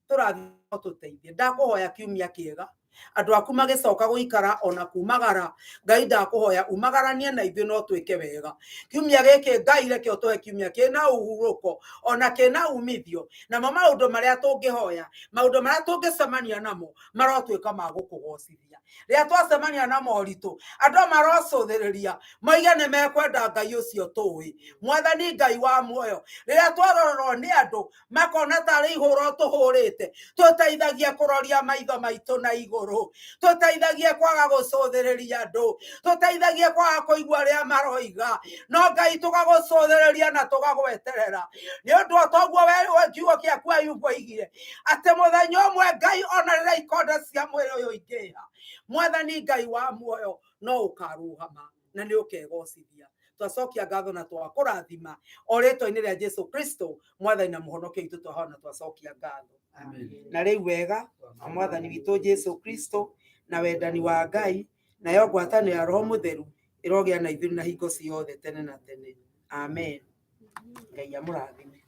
Tũrathiĩ tũteithie. Ndakũhoya kiumia kĩega, andũ aku magĩcoka gũikara ona kumagara, Ngai ndakũhoya umagaranie na ithuĩ no twĩke wega. Kiumia gĩkĩ Ngai reke ũtũhe kiumia kĩna ũhurũko ona kĩna umithio, namo maũndũ marĩa tũngĩhoya, maũndũ marĩa tũngĩcemania namo marotuĩka ma gũkũgocithia. Rĩrĩa twacemania na moritũ, andũ marocũthĩrĩria moige nĩ mekwenda Ngai ũcio tũĩ. Mwathani Ngai wa muoyo, rĩrĩa twarorwo nĩ andũ makona tarĩ ihũro tũhũrĩte, tũteithagie kũroria maitho maitũ na igũrũ, tũteithagie kwaga gũcũthĩrĩria andũ, tũteithagie kwaga kũigua arĩa maroiga, no Ngai tũgagũcũthĩrĩria na tũgagweterera. Nĩ ũndũ o toguo we kiugo gĩaku Ayubu oigire atĩ mũthenya ũmwe Ngai ona rĩrĩa ikonde cia mwĩrĩ ũyũ ingĩha, Mwathani Ngai wa muoyo no ũkarũgama na nĩ ũkegocithia. Twacokia ngatho na twakũrathima o rĩtwa-inĩ rĩa Jesu Kristo Mwathani na Mũhonokia witũ, twahoya na twacokia ngatho. Na rĩu wega wa Mwathani witũ Jesu Kristo na wendani wa Ngai nayo ngwatanĩro ya Roho Mũtheru ĩrogĩa na ithuĩ na hingo ciothe tene na tene. Amen. Ngai amũrathime.